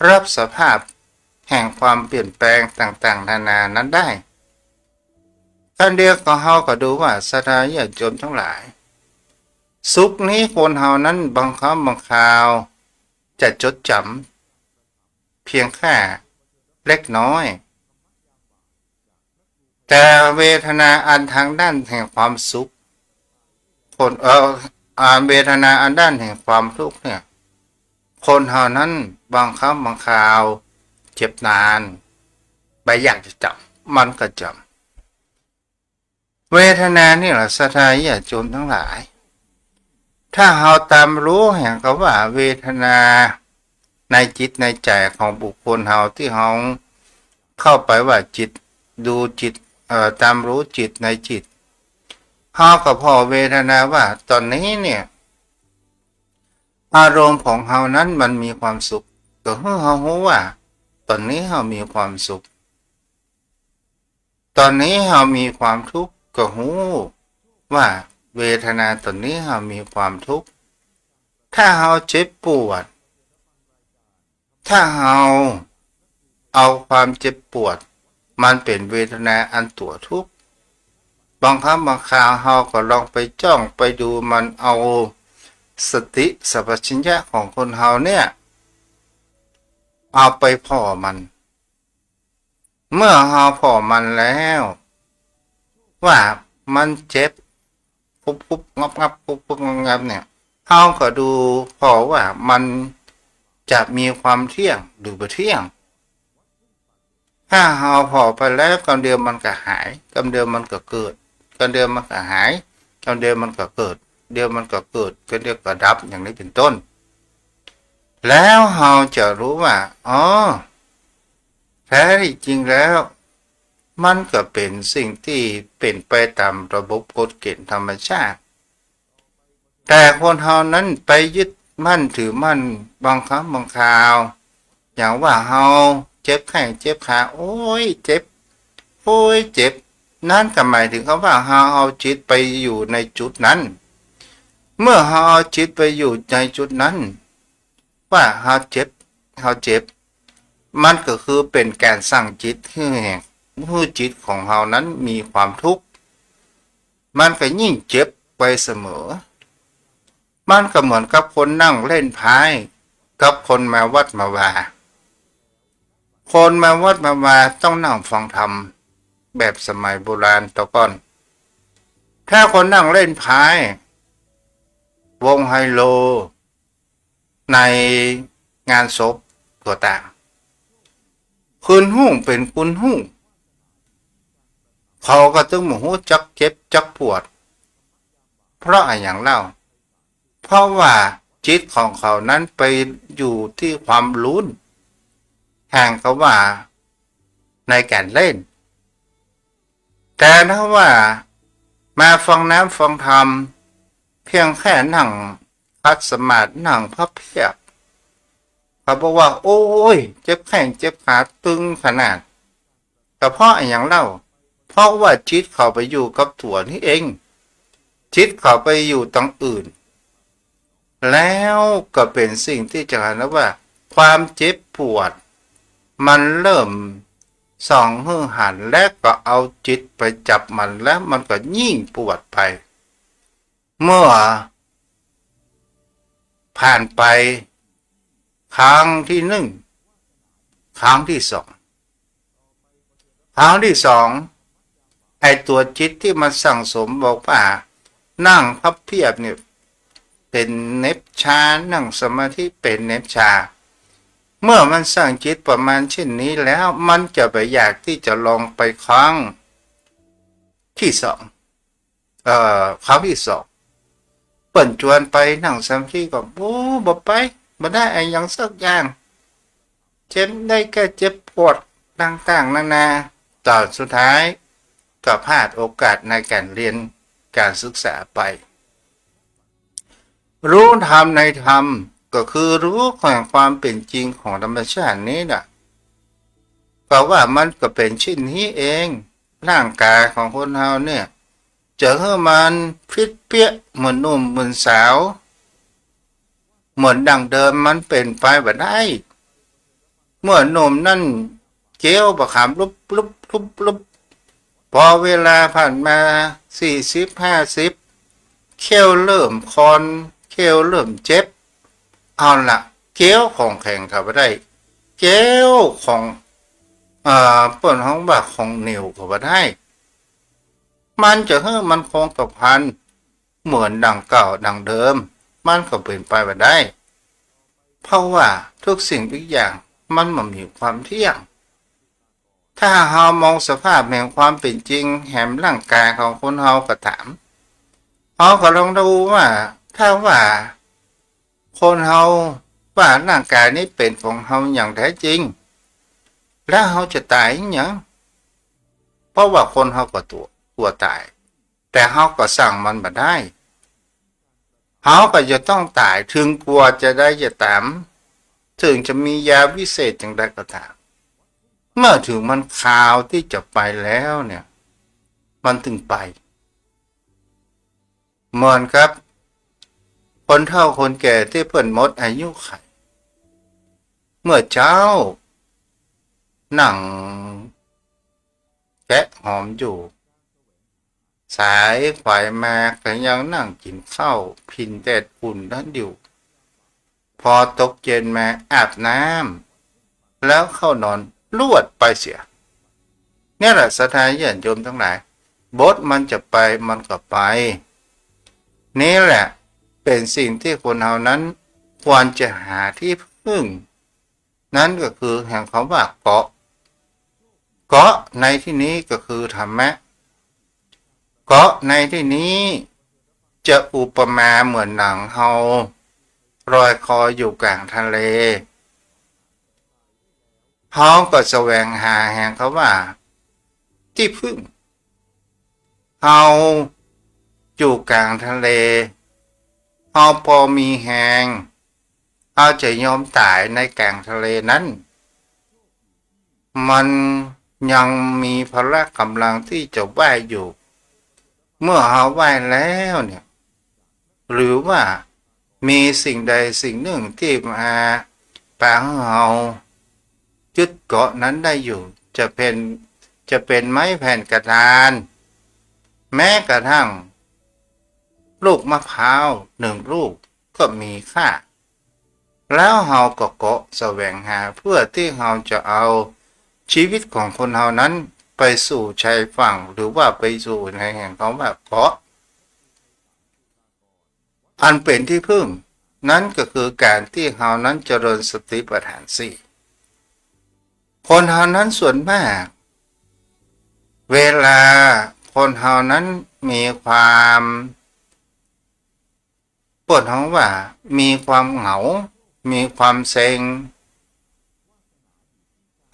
รับสภาพแห่งความเปลี่ยนแปลงต่างๆ นานานั้นได้ กำเดียวก็เฮาก็ดูว่า ศรัทธาญาติโยมตังหลาย สุขนี้คนเฮานั้นบางครั้งบางคราวจะจดจ๋ำเพียงแค่เล็กน้อย แต่เวทนาอันทางด้านแห่งความสุข คน เอ่อ อ่า เวทนาอันด้านแห่งความทุกข์เนี่ย คนเฮานั้นบางครั้งบางคราวเจ็บนาน บ่อยากจะจ๋ำ มันก็จ๋ำ เวทนานี่แหละ ศรัทธาญาติโยมตังหลาย ถ้าเฮาตามรู้แห่งกำว่าเวทนาในจิตในใจ๋ของบุคคลเฮา ตี้เฮาเข้าไปว่าจิต ดูจิต เอ่อ ตามรู้จิตในจิต เฮาก็ผ่อเวทนาว่าต๋อนนี้เนี่ย อารมณ์ของเฮานั้นมันมีความสุข ก็หื้อเฮาฮู้ว่าต๋อนนี้เฮามีความสุข ต๋อนนี้เฮามีความทุกข์ ก็ฮู้ว่าเวทนาต๋อนนี้เฮามีความทุกข์ ถ้าเฮาเจ็บปวด ถ้าเฮาเอาความเจ็บปวด มันเป๋นเวทนาอันตั๋วทุกข์ บางครั้งบางคราวเฮาก็ลองไปจ้องไปดูมัน เอาสติสัมปชัญญะของคนเฮาเนี่ย เอาไปผ่อมัน เมื่อเฮาผ่อมันแล้ว ว่ามันเจ็บ กุบกุบงับงับ กุบกุบงับงับเนี่ย เฮาก็ดูผ่อว่ามันจะมีความเที่ยงหรือบ่เที่ยง ถ้าเฮาผ่อไปแล้ว กำเดียวมันก็หาย กำเดียวมันก็เกิด กำเดียวมันก็หาย กำเดียวมันก็เกิด เดี๋ยวมันก็เกิด ก็เดี๋ยวก็ดับ อย่างนี้เป็นต้น แล้วเฮาจะฮู้ว่า อ๋อ แท้ที่จริงแล้ว มันก็เป๋นสิ่งตี้เป๋นไปต๋ามระบบกฎเกณฑ์ธรรมชาติ แต่คนเฮานั้นไปยึดมั่นถือมั่น บางครั้งบางคราว อย่างว่าเฮาเจ็บแข้งเจ็บขา โอ๊ย เจ็บ โอ๊ย เจ็บ นั้นก็หมายถึงกำว่าเฮาเอาจิตไปอยู่ในจุดนั้น เมื่อเฮาเอาจิตไปอยู่ในจุดนั้น ว่าเฮาเจ็บ เฮาเจ็บ มันก็คือเป๋นก๋านสั่งจิตหื้อแหก หื้อจิตของเฮานั้นมีความทุกข์ มันก็ยิ่งเจ็บไปเสมอ มันก็เหมือนกับคนนั่งเล่นไพ่กับคนมาวัดมาวา คนมาวัดมาวาต้องนั่งฟังธรรม แบบสมัยโบราณแต่ก่อน ถ้าคนนั่งเล่นไพ่ วงไฮโล ในงานศพก็ต๋าม คืนฮุ่งเป๋นคืนฮุ่ง เขาก็ตึงบ่ฮู้จักเจ็บจักปวด เพราะอะหยังเล่า เพราะว่าจิตของเขานั้นไปอยู่ตี้ความลุ้น แห่งกำว่าในก๋านเล่น แต่ถ้าว่ามาฟังน้ำฟังธรรม เพียงแค่นั่งขัดสมาธิ นั่งพับเพียบ เขาบอกว่า โอ๊ย เจ็บแข้งเจ็บขา ตึงขนาด ก็เพราะอะหยังเล่า เพราะว่าจิตเขาไปอยู่กับตั๋วนี้เอง จิตเขาไปอยู่ตางอื่น แล้วก็เป๋นสิ่งตี้จะหันว่า ความเจ็บปวด มันเริ่มส่องหื้อหัน และก็เอาจิตไปจับมัน แล้วมันก็ยิ่งปวดไป เมื่อผ่านไปครั้งที่หนึ่ง ครั้งที่สอง ครั้งที่สอง ไอ้ตั๋วจิตตี้มันสั่งสมบอกว่า นั่งพับเพียบเนี่ย เป๋นเหน็บชา นั่งสมาธิเป๋นเหน็บชา เมื่อมันสั่งจิตประมาณเช่นนี้แล้ว มันจะบ่อยากตี้จะลองไปครั้งที่สอง เอ่อ ครั้งที่สอง เปิ้นจวนไปนั่งสมาธิก็ โอ้ บ่ไป บ่ได้อะหยังสักอย่าง เจ็บได้แค่เจ็บปวดต่างๆ นานา ต๋อนสุดท้ายก็พลาดโอกาสในก๋านเฮียนก๋านศึกษาไป รู้ธรรมในธรรม ก็คือรู้แห่งความเป๋นจริงของธรรมชาตินี้น่ะ ก็ว่ามันก็เป๋นเช่นนี้เอง ร่างก๋ายของคนเฮาเนี่ย จะหื้อมันฟิตเปี้ยเหมือนหนุ่มเหมือนสาว เหมือนดั้งเดิมมันเป๋นไปบ่ได้ เมื่อหนุ่มนั้นเคี้ยวบ่าขามลุบลุบลุบลุบ พอเวลาผ่านมาสี่สิบ ห้าสิบ เขี้ยวเริ่มคอน เขี้ยวเริ่มเจ็บ เอาละ เคี้ยวของแข็งก็บ่ได้ เคี้ยวของ เอ่อ เปิ้นฮ้องว่าของเหนียวก็บ่ได้ มันจะหื้อมันคงกระพันเหมือนดังเก่าดังเดิม มันก็เป๋นไปบ่ได้ เพราะว่าทุกสิ่งทุกอย่างมันบ่มีความเที่ยง ถ้าเฮามองสภาพแห่งความเป๋นจริงแหมร่างก๋ายของคนเฮาก็ต๋าม เฮาก็ลองดูว่า ถ้าว่าคนเฮาว่าร่างก๋ายนี้เป๋นของเฮาอย่างแท้จริง แล้วเฮาจะต๋ายอะหยัง เพราะว่าคนเฮาก็ตั๋ว ตั๋วต๋าย แต่เฮาก็สั่งมันบ่ได้ เฮาก็จะต้องต๋าย เถิงกว่าจะได้จะต๋าม เถิงจะมียาวิเศษจั่งใดก็ต๋าม เมื่อเถิงมันคราวตี้จะไปแล้วเนี่ย มันตึงไป เหมือนกับคนเฒ่าคนแก่ตี้เปิ้นหมดอายุขัย เมื่อเจ๊า นั่งแกะหอมอยู่ สายขวายมาก็ยังนั่งกิ๋นข้าวผิงแดดอุ่นนั้นอยู่ พอตกเย็นมาอาบน้ำ แล้วเข้านอนลวดไปเสีย เนี่ยแหละศรัทธาญาติโยมตังหลาย บทมันจะไปมันก็ไป นี่แหละเป๋นสิ่งตี้คนเฮานั้นควรจะหาตี้พึ่ง นั้นก็คือแห่งกำว่าเกาะ เกาะในตี้นี้ก็คือธรรมะ เกาะในตี้นี้ จะอุปมาเหมือนหนังเฮาลอยคออยู่กลางทะเล เฮาก็แสวงหาแหงเขาว่าตี้พึ่ง เฮาอยู่กลางทะเล เฮาปอมีแฮง เฮาจะยอมต๋ายในกลางทะเลนั้น มันยังมีพละก๋ำลังตี้จะว่ายอยู่ เมื่อเฮาว่ายแล้วเนี่ย หรือว่ามีสิ่งใดสิ่งนึ่งตี้มาปางหื้อเฮายึดเกาะนั้นได้อยู่ จะเป๋น จะเป๋นไม้แผ่นกระดาน แม้กระทั่งลูกมะพร้าวนึ่งลูกก็มีค่า แล้วเฮาก็เกาะแสวงหาเพื่อตี้เฮาจะเอาชีวิตของคนเฮานั้นไปสู่ชายฝั่ง หรือว่าไปสู่ในแห่งคำว่าเกาะ อันเป๋นตี้พึ่ง นั้นก็คือก๋านตี้เฮานั้นเจริญสติปัฏฐานสี่ คนเฮานั้นส่วนมาก เวลาคนเฮานั้นมีความ เปิ้นฮ้องว่ามีความเหงา มีความเซ็ง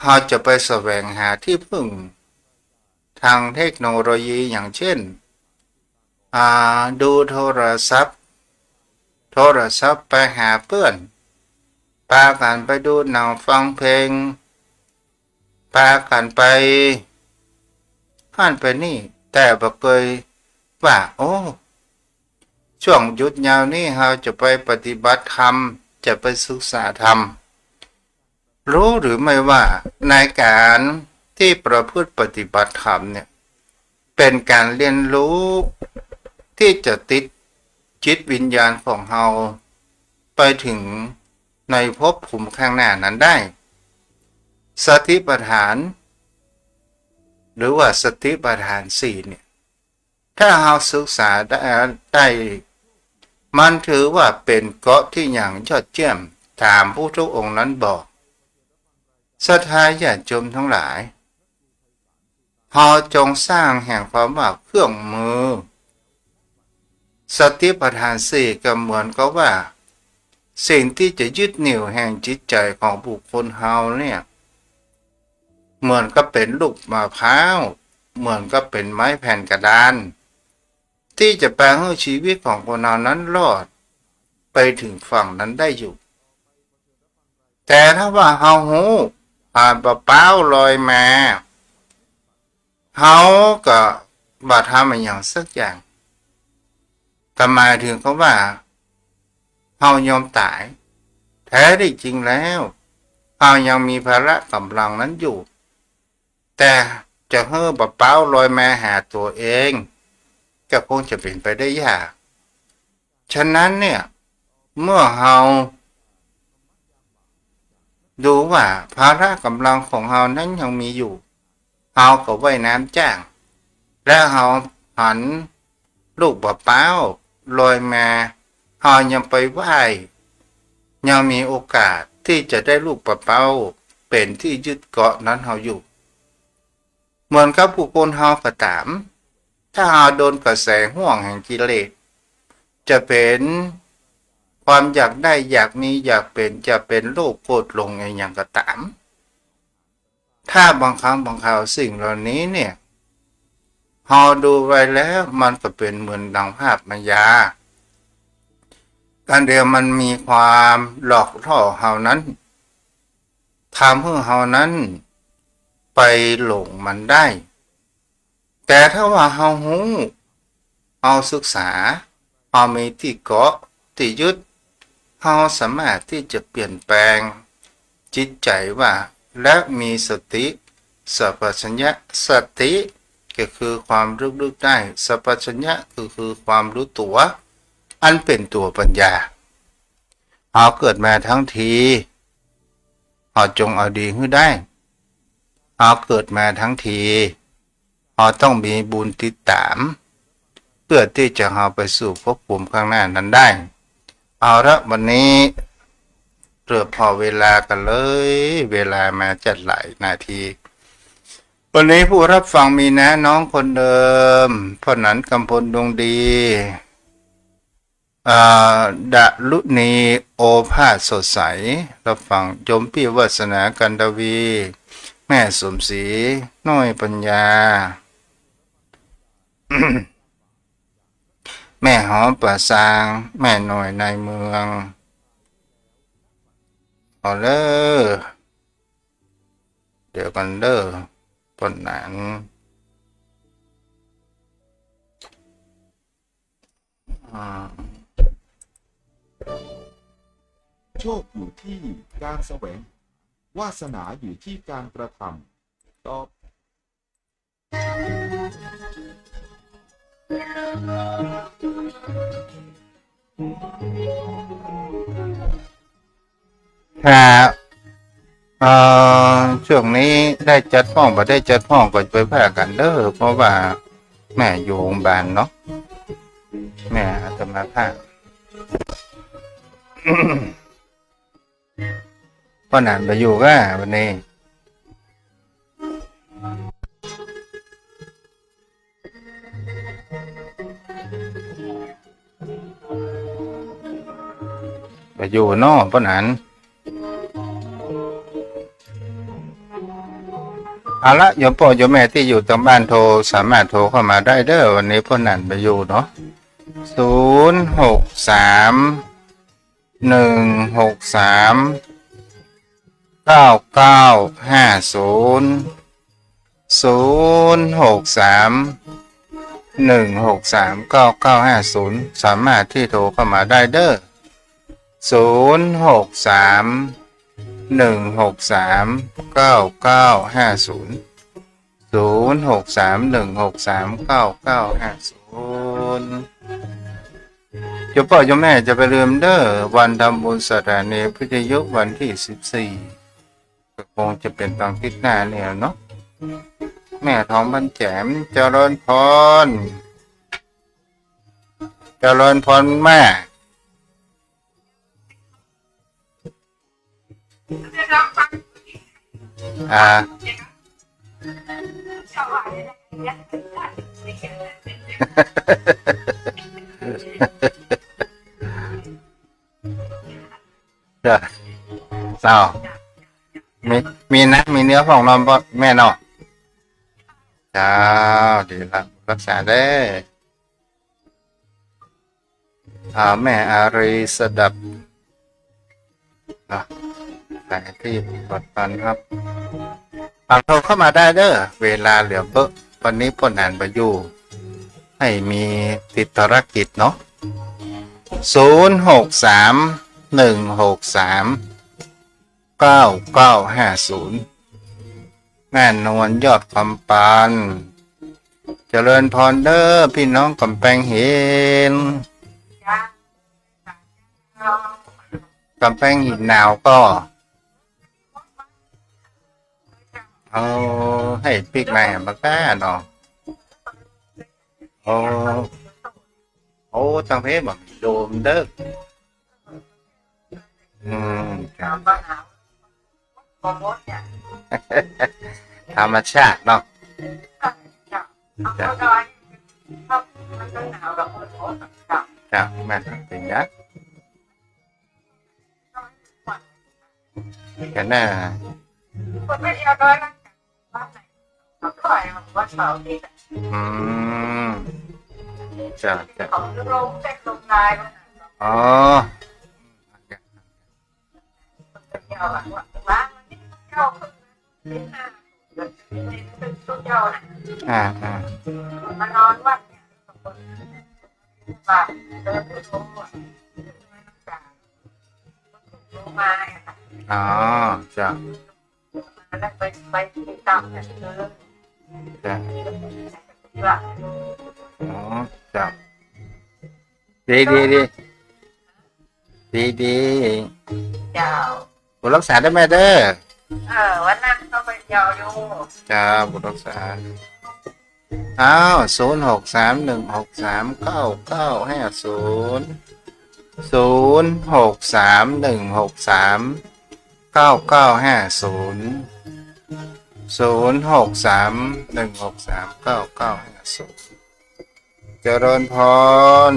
เฮาจะไปแสวงหาตี้พึ่งทางเทคโนโลยีอย่างเช่น อ่า ดูโทรศัพท์ โทรศัพท์ไปหาเปื้อน ปากั๋นไปดูหนังฟังเพลง ปากั๋นไปหั้นไปนี่ แต่บ่เกยว่า โอ้ ช่วงหยุดยาวนี้เฮาจะไปปฏิบัติธรรม จะไปศึกษาธรรม รู้หรือไม่ว่าในก๋านตี้ประพฤติปฏิบัติธรรมเนี่ย เป๋นก๋านเรียนรู้ตี้จะติดจิตวิญญาณของเฮาไปถึงในภพภูมิข้างหน้านั้นได้ สติปัฏฐาน หรือว่าสติปัฏฐานสี่เนี่ย ถ้าเฮาศึกษาได้ ได้ มันถือว่าเป๋นเกาะตี้อย่างยอดเยี่ยม ต๋ามพุทธองค์นั้นบอก ศรัทธาญาติโยมทั้งหลาย เฮาจงสร้างแห่งความว่าเครื่องมือ สติปัฏฐานสี่ก็เหมือนกับว่า สิ่งตี้จะยึดเหนี่ยวแห่งจิตใจ๋ของบุคคลเฮาเนี่ย เหมือนกับเป๋นลูกมะพร้าว เหมือนกับเป๋นไม้แผ่นกระดาน ตี้จะปาหื้อชีวิตของคนเฮานั้นรอดไปถึงฝั่งนั้นได้อยู่ แต่ถ้าว่าเฮาฮู้ ผ่านปะป๊าวลอยมา เฮาก็บ่ทำอะหยังสักอย่าง ก็หมายถึงกับว่า เฮายอมต๋าย แท้ตี้จริงแล้ว เฮายังมีพละก๋ำลังนั้นอยู่ แต่จะหื้อปะป๊าวลอยมาหาตั๋วเอง ก็คงจะเป๋นไปได้ยาก ฉะนั้นเนี่ย เมื่อเฮา ดูว่าพละก๋ำลังของเฮานั้นยังมีอยู่ เฮาก็ว่ายน้ำจ้าง และเฮาหันลูกปะป๊าวลอยมา เฮายังไปว่าย ยังมีโอกาสตี้จะได้ลูกปะป๊าวเป๋นตี้ยึดเกาะนั้นเฮาอยู่ เหมือนกับบุคคลเฮาก็ต๋าม ถ้าเฮาโดนกระแสห่วงแห่งกิเลส จะเป๋นความอยากได้ อยากมี อยากเป๋น จะเป๋นโลภโกรธหลงอะหยังก็ต๋าม ถ้าบางครั้งบางคราวสิ่งเหล่านี้เนี่ย เฮาดูไว้แล้วมันก็เป๋นเหมือนดังภาพมายา อันเดียวมันมีความหลอกล่อเฮานั้น ทำหื้อเฮานั้นไปหลงมันได้ แต่ถ้าว่าเฮาฮู้ เฮาศึกษา เฮามีตี้เกาะตี้ยึด เฮาสามารถตี้จะเปลี่ยนแปลงจิตใจ๋ว่า และมีสติสัมปชัญญะ สติก็คือความระลึกได้ สัมปชัญญะก็คือความรู้ตั๋ว อันเป๋นตั๋วปัญญา เฮาเกิดมาทั้งที เฮาจงเอาดีหื้อได้ เฮาเกิดมาทั้งที เฮาต้องมีบุญติดต๋าม เปื้อตี้จะเฮาไปสู่ภพภูมิข้างหน้านั้นได้ เอาละ วันนี้เหลือผ่อเวลากั๋นเลย เวลามาจัดหลายนาที วันนี้ผู้รับฟังมีน้าน้องคนเดิม พ่อหนันกำพลดวงดี อ่า ดารุณี โอภาสสดใส รับฟัง โยมปี้วาสนา กันทวี แม่สมศรี น้อยปัญญา แม่หอป่าซาง แม่น้อยในเมือง เอาเด้อ เดี๋ยวก่อนเด้อ ป้อหนาน อ่า โชคอยู่ที่การแสวงหา วาสนาอยู่ที่การกระทำ ตอบ ครับ เอ่อ ช่วงนี้ได้จัดฮ้องบ่ได้จัดฮ้องก็ไปว่ากั๋นเด้อ เพราะว่าแม่อยู่โฮงบาลเนาะ แม่อาตมาภาพ ป้อหนานบ่อยู่ก้าวันนี้ บ่อยู่เนาะ ป้อหนาน เอาละ โยมป้อโยมแม่ตี้อยู่ตางบ้านโทร สามารถโทรเข้ามาได้เด้อ วันนี้ป้อหนานบ่อยู่เนาะ ศูนย์หกสาม หนึ่งหกสาม เก้าเก้าห้าศูนย์ ศูนย์หกสาม หนึ่งหกสาม เก้าเก้าห้าศูนย์ สามารถตี้โทรเข้ามาได้เด้อ ศูนย์หกสาม หนึ่งหกสาม เก้าเก้าห้าศูนย์ ศูนย์หกสาม หนึ่งหกสาม เก้าเก้าห้าศูนย์ โยมป้อโยมแม่จะไปลืมเด้อ วันทำบุญสถานีวิทยุวันตี้สิบสี่ ก็คงจะเป๋นตางติ๊ดหน้าเนี่ยเนาะ แม่ทองบ้านแจ๋ม เจริญพร เจริญพรแม่ อ่า จ้ะ เจ้า มี มีนะ มีเนื้อพ่องนอมบ่แม่เนาะ เจ้า ดีละ รักษาเด้อ อ่า แม่อารีสดับ เนาะ ใครตี้ปวดฟันครับ ฝากโทรเข้ามาได้เด้อ เวลาเหลือเป๊อะ วันนี้ป้อหนานบ่อยู่ หื้อมีติดภารกิจเนาะ ศูนย์หกสาม หนึ่งหกสาม เก้าเก้าห้าศูนย์ แม่นวล ยอดคำปาน เจริญพรเด้อ ปี้น้องก๋ำแปงหิน ก๋ำแปงหินหนาวก่อ เอา หื้อปิ๊กไมค์บ่าก้าเนาะ โอ้ โอ้ ตางเพบ่มีโดมเด้อ อืม ครับ ธรรมชาติเนาะ จ้ะ จ้ะ แม่นจริงนะ กันน่ะ อืม จ้ะ จ้ะ อ๋อ อ่า อ่า อ๋อ จ้ะ จ้ะ อ๋อ จ้ะ ดี ดี ดี ดี ดี เจ้า บุญรักษาเด้อแม่เด้อ เออ วันนั้นก็ไปเที่ยวอยู่ จ้า บุญรักษา อ้าว ศูนย์หกสาม หนึ่งหกสาม เก้าเก้าห้าศูนย์ ศูนย์หกสาม หนึ่งหกสาม เก้าเก้าห้าศูนย์ ศูนย์หกสาม หนึ่งหกสาม เก้าเก้าห้าศูนย์ เจริญพร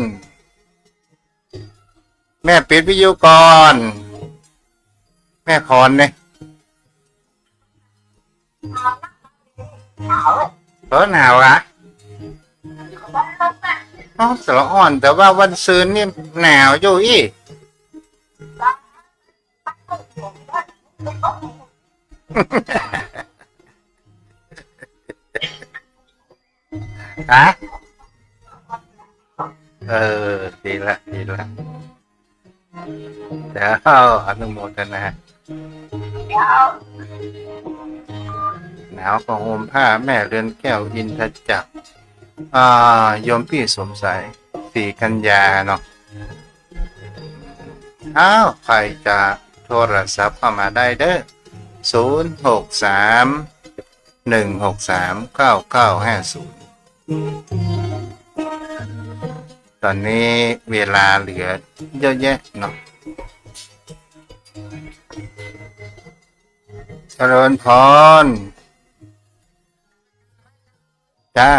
ม่ปิดวิทยุก่อน แม่ขอนเนี่ย เออ หนาวอะ เอ้า แต่ละอ่อน แต่ว่าวันซืนนี่หนาวอยู่อี้ ฮะ เออ ดีละ ดีละ เดี๋ยวอนุโมทนา หนาวก็ห่มผ้า แม่เรือนแก้ว อินทจักร อ่า โยมปี้สมศัย ศรีกัญญาเนาะ อ้าว ใผจะโทรศัพท์เข้ามาได้เด้อ ศูนย์หกสาม หนึ่งหกสาม เก้าเก้าห้าศูนย์ ต๋อนนี้เวลาเหลือเยอะแยะเนาะ เจริญพร จ้า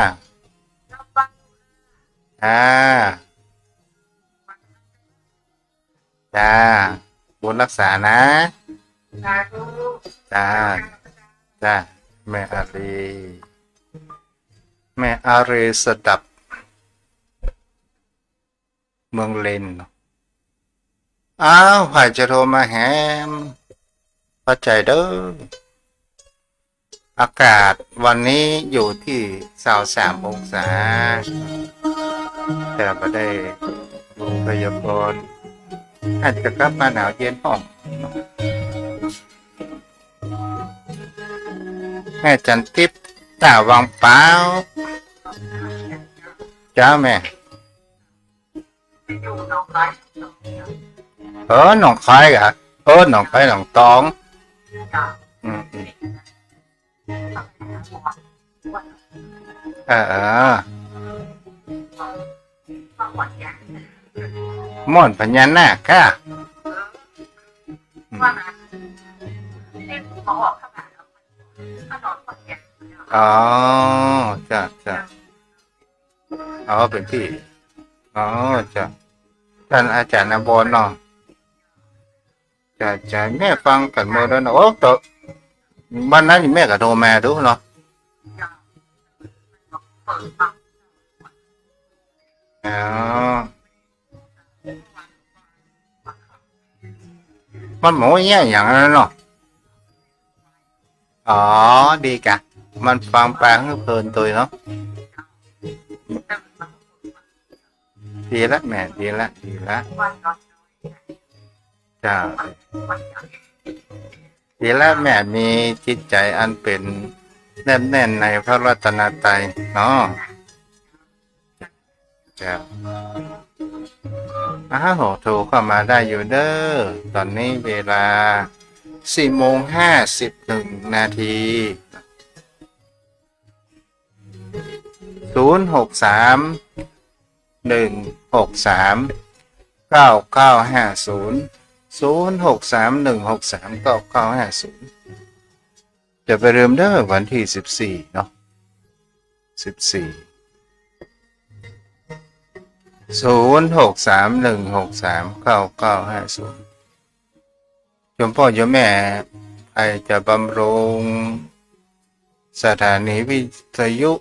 จ้า จ้า บุญรักษานะ สาธุ จ้า จ้า แม่อารี แม่อารีสดับ เมืองเลนเนาะ อ้าว ใผจะโทรมาแหม ขอบใจ๋เด้อ อากาศวันนี้อยู่ตี้ซาวสามองศา แต่บ่ได้ดูพยากรณ์ อาจจะกลับมาหนาวเย็นพ่อง แม่จันทิพย์ ต้าวังเปา จ้าแม่ เออ หนองคายเหรอ เออ หนองคาย หนองตอง อืม อืม เออ เออ ม่อนพญานาคค่ะ อืม อ๋อ จ้ะ จ้ะ อ๋อ เป๋นตี้ อ๋อ จ้ะ ต้านอาจ๋ารย์อภรณ์เนาะ จ้ะ จ้ะ แม่ฟังกั๋นหมดแล้วเนาะ โอ้ แต่วันนั้นแม่ก็โทรมาดูเนาะ อ๋อ มันบ่ฮู้เยียะหยังนั้นเนาะ อ๋อ ดีกะ มันฟังไปหื้อเพลินตวยเนาะ ดีละแม่ ดีละ ดีละ จ้า ดีละแม่ มีจิตใจ๋อันเป๋นแนบแน่นในพระรัตนตรัยเนาะ จ้า อ้าว โทรเข้ามาได้อยู่เด้อ ต๋อนนี้เวลาสี่โมงห้าสิบเอ็ดนาที ศูนย์หกสาม หนึ่งหกสาม เก้าเก้าห้าศูนย์ ศูนย์หกสาม หนึ่งหกสาม เก้าเก้าห้าศูนย์ จะบ่าลืมเด้อ วันตี้สิบสี่เนาะ สิบสี่ ศูนย์หกสาม หนึ่งหกสาม เก้าเก้าห้าศูนย์ โยมป้อโยมแม่ ใผจะบำรุงสถานีวิทยุ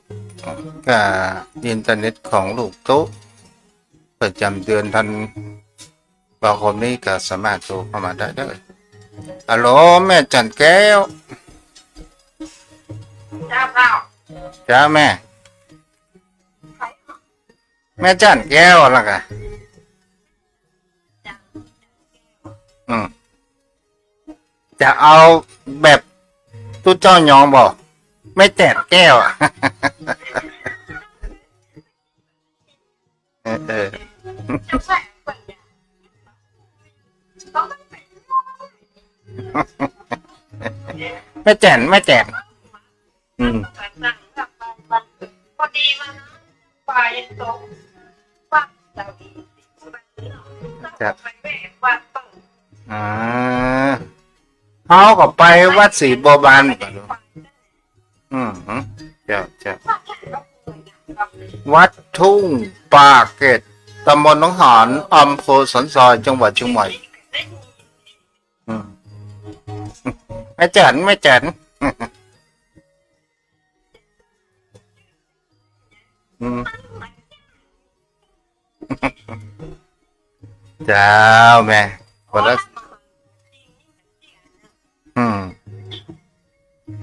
กับอินเทอร์เน็ตของลูกตุ๊ ประจ๋ำเดือนธันวาคมนี้ก็สามารถโทรเข้ามาได้เด้อ ฮัลโหล แม่จันแก้ว จ้าเจ้า จ้าแม่ แม่จันแก้วละกะ อืม จะเอาแบบตุ๊เจ้ายองบ่ แม่แจ่มแก้วอะ เออ เออ แม่แจ่ม แม่แจ่ม อืม พอดีวันไปตรงวัดเสาอินทร์ จ้ะ ไปแวะวัดเปิ้ล อ่า เฮาก็ไปวัดศรีบัวบานเหมือนกั๋นเนาะ อืม จ้ะ จ้ะ วัดทุ่งป่าเกร็ด ต ตำบลหนองหาน อำเภอสันทราย จังหวัดเชียงใหม่ อืม แม่แจ๋น แม่แจ๋น อืม เจ้าแม่ คนละ อืม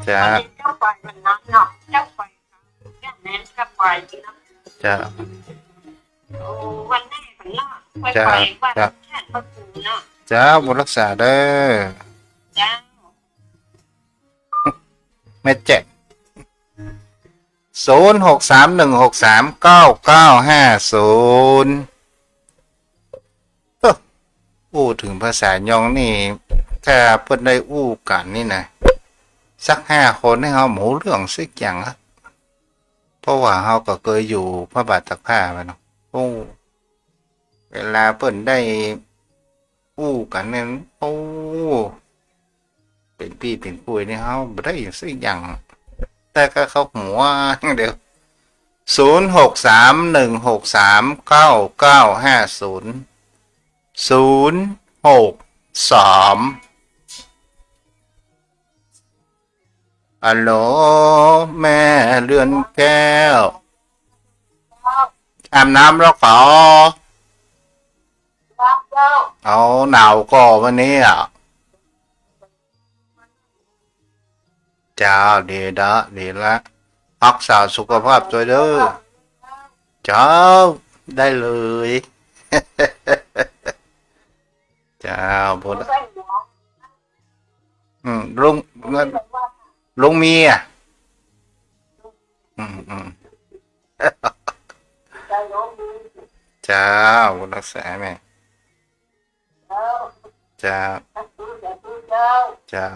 เจ้า เจ้า เจ้า เจ้า บุญรักษาเด้อ เจ้า แม่แจ๋น ศูนย์หกสามหนึ่งหกสามเก้าเก้าห้าศูนย์ เอ้อ อู้เถิงภาษายองนี่ ถ้าเปิ้นได้อู้กั๋นนี่นะ สักห้าคนนี่เฮาบ่ฮู้เรื่องสักอย่างอะ เพราะว่าเฮาก็เกยอยู่พระบาทตากผ้ามาเนาะ โอ้ เวลาเปิ้นได้อู้กั๋นเนี่ย โอ้ เป๋นปี้เป๋นปุ้ยนี่เฮาบ่ได้สักอย่าง แต่ก็เข้าหัวอย่างเดียว ศูนย์หกสามหนึ่งหกสามเก้าเก้าห้าศูนย์ ศูนย์หกสาม ฮัลโหล แม่เรือนแก้ว อาบน้ำแล้วกอ เอา หนาวก่อวันนี้อะ เจ้า ดีละ ดีละ ฮักษาสุขภาพตวยเด้อ เจ้า ได้เลย เจ้า บุญ อืม ลุง ลุงมีอะ อืม อืม เจ้า บุญรักษาแม่ เจ้า เจ้า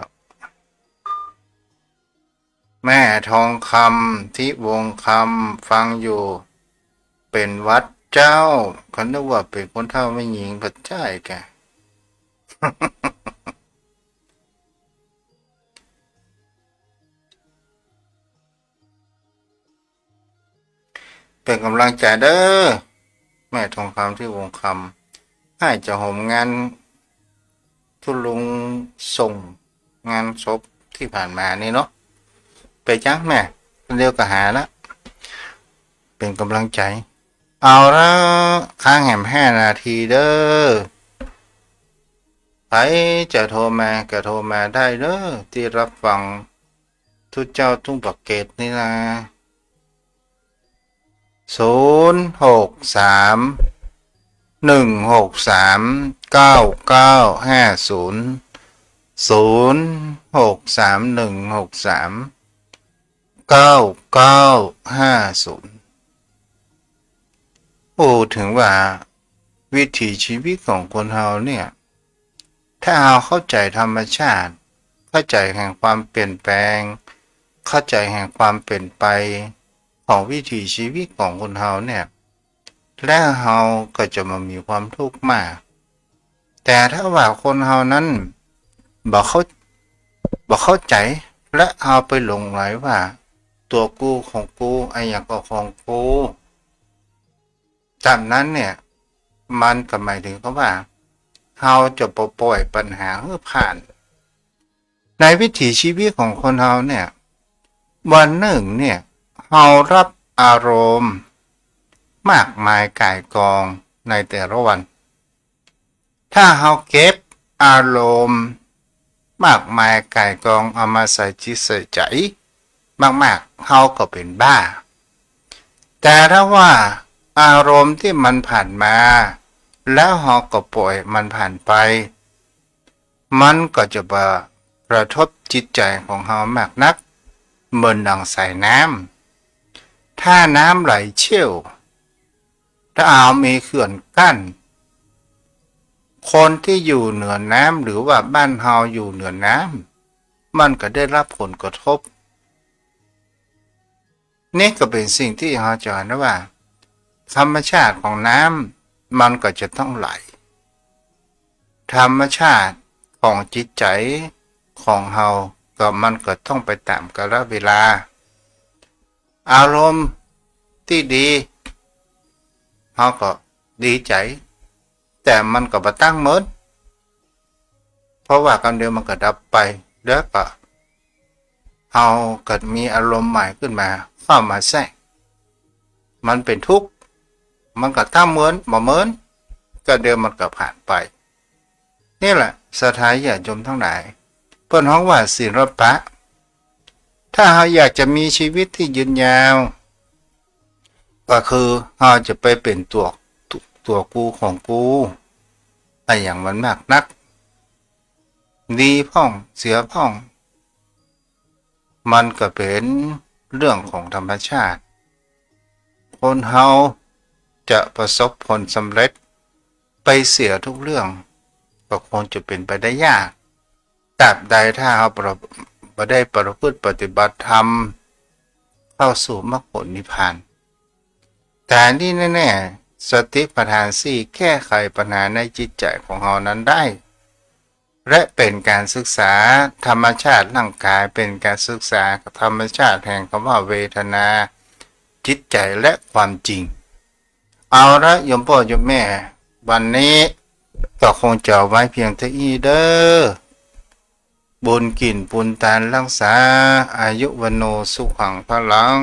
แม่ทองคำ ทิวงศ์คำ ฟังอยู่ เป๋นหวัดเจ้า เขานึกว่าเป๋นคนเฒ่าแม่ญิง ก็ใจ้แก เป๋นก๋ำลังใจ๋เด้อ แม่ทองคำ ทิวงศ์คำ ใก้จะโหมงาน ตุ๊ลุงส่งงานศพตี้ผ่านมานี่เนาะ เป๋นจั้งแม่ เดี๋ยวก็หาละ เป๋นก๋ำลังใจ๋ เอาละ ค้างแหมห้านาทีเด้อ ใผจะโทรมาก็โทรมาได้เด้อ ตี้ฮับฟังตุ๊เจ้าตุ้งปากเกร็ดนี่นะ ศูนย์หกสามหนึ่งหกสามเก้าเก้าห้าศูนย์ ศูนย์หกสามหนึ่งหกสามเก้าเก้าห้าศูนย์ โอ้ เถิงว่าวิถีชีวิตของคนเฮาเนี่ย ถ้าเฮาเข้าใจ๋ธรรมชาติ เข้าใจ๋แห่งความเปลี่ยนแปลง เข้าใจ๋แห่งความเปลี่ยนไปของวิถีชีวิตของคนเฮาเนี่ย แล้วเฮาก็จะบ่มีความทุกข์มาก แต่ถ้าว่าคนเฮานั้นบ่เข้า บ่เข้าใจ๋ และเฮาไปหลงใหลว่า ตั๋วกูของกู อะหยังก็ของกู จำนั้นเนี่ย มันก็หมายเถิงกับว่า เฮาจะบ่ป่อยปัญหาหื้อผ่าน ในวิถีชีวิตของคนเฮาเนี่ย วันนึ่งเนี่ย เฮาฮับอารมณ์มากมายก่ายกองในแต่ละวัน ถ้าเฮาเก็บอารมณ์มากมายก่ายกองเอามาใส่จิตใส่ใจ๋มากๆ เฮาก็เป๋นบ้า แต่ถ้าว่าอารมณ์ตี้มันผ่านมา แล้วเฮาก็ป่อยมันผ่านไป มันก็จะบ่กระทบจิตใจ๋ของเฮามากนัก เหมือนดั่งสายน้ำ ถ้าน้ำไหลเชี่ยว ถ้าเฮามีเขื่อนกั้น คนตี้อยู่เหนือน้ำ หรือว่าบ้านเฮาอยู่เหนือน้ำ มันก็ได้ฮับผลกระทบ นี่ก็เป๋นสิ่งตี้เฮาจะหันได้ว่า ธรรมชาติของน้ำมันก็จะต้องไหล ธรรมชาติของจิตใจ๋ของเฮาก็มันก็ต้องไปต๋ามกาลเวลา อารมณ์ตี้ดี เฮาก็ ดีใจ๋ แต่มันก็บ่ตั้งเหมิน เพราะว่ากำเดียวมันก็ดับไป แล้วก็เฮาก็มีอารมณ์ใหม่ขึ้นมา เข้ามาแทรก มันเป๋นทุกข์ มันก็ตั้งเหมิน บ่เหมิน กำเดียวมันก็ผ่านไป นี่แหละ ศรัทธาญาติโยมตังหลาย เปิ้นฮ้องว่าศิลปะ ถ้าเฮาอยากจะมีชีวิตตี้ยืนยาว ก็คือเฮาจะไปเป๋นตั๋ว ตั๋วกูของกู อะหยังมันมากนัก ดีพ่อง เสียพ่อง มันก็เป๋นเรื่องของธรรมชาติ คนเฮาจะประสบผลสำเร็จไปเสียทุกเรื่อง ก็คงจะเป๋นไปได้ยาก ตราบใดถ้าเฮาบ่ได้ประพฤติปฏิบัติธรรม เข้าสู่มรรคผลนิพพาน แต่ที่แน่ๆ สติปัฏฐานสี่แก้ไขปัญหาในจิตใจ๋ของเฮานั้นได้ และเป๋นก๋านศึกษาธรรมชาติร่างกาย เป๋นก๋านศึกษาธรรมชาติแห่งกำว่าเวทนา จิตใจ๋ และความจริง เอาละ โยมป้อโยมแม่ วันนี้ก็คงจะเอาไว้เพียงเต้าอี้เด้อ บุญกิ๋นปุญตานรักษา อายุวัณโณสุขังพลัง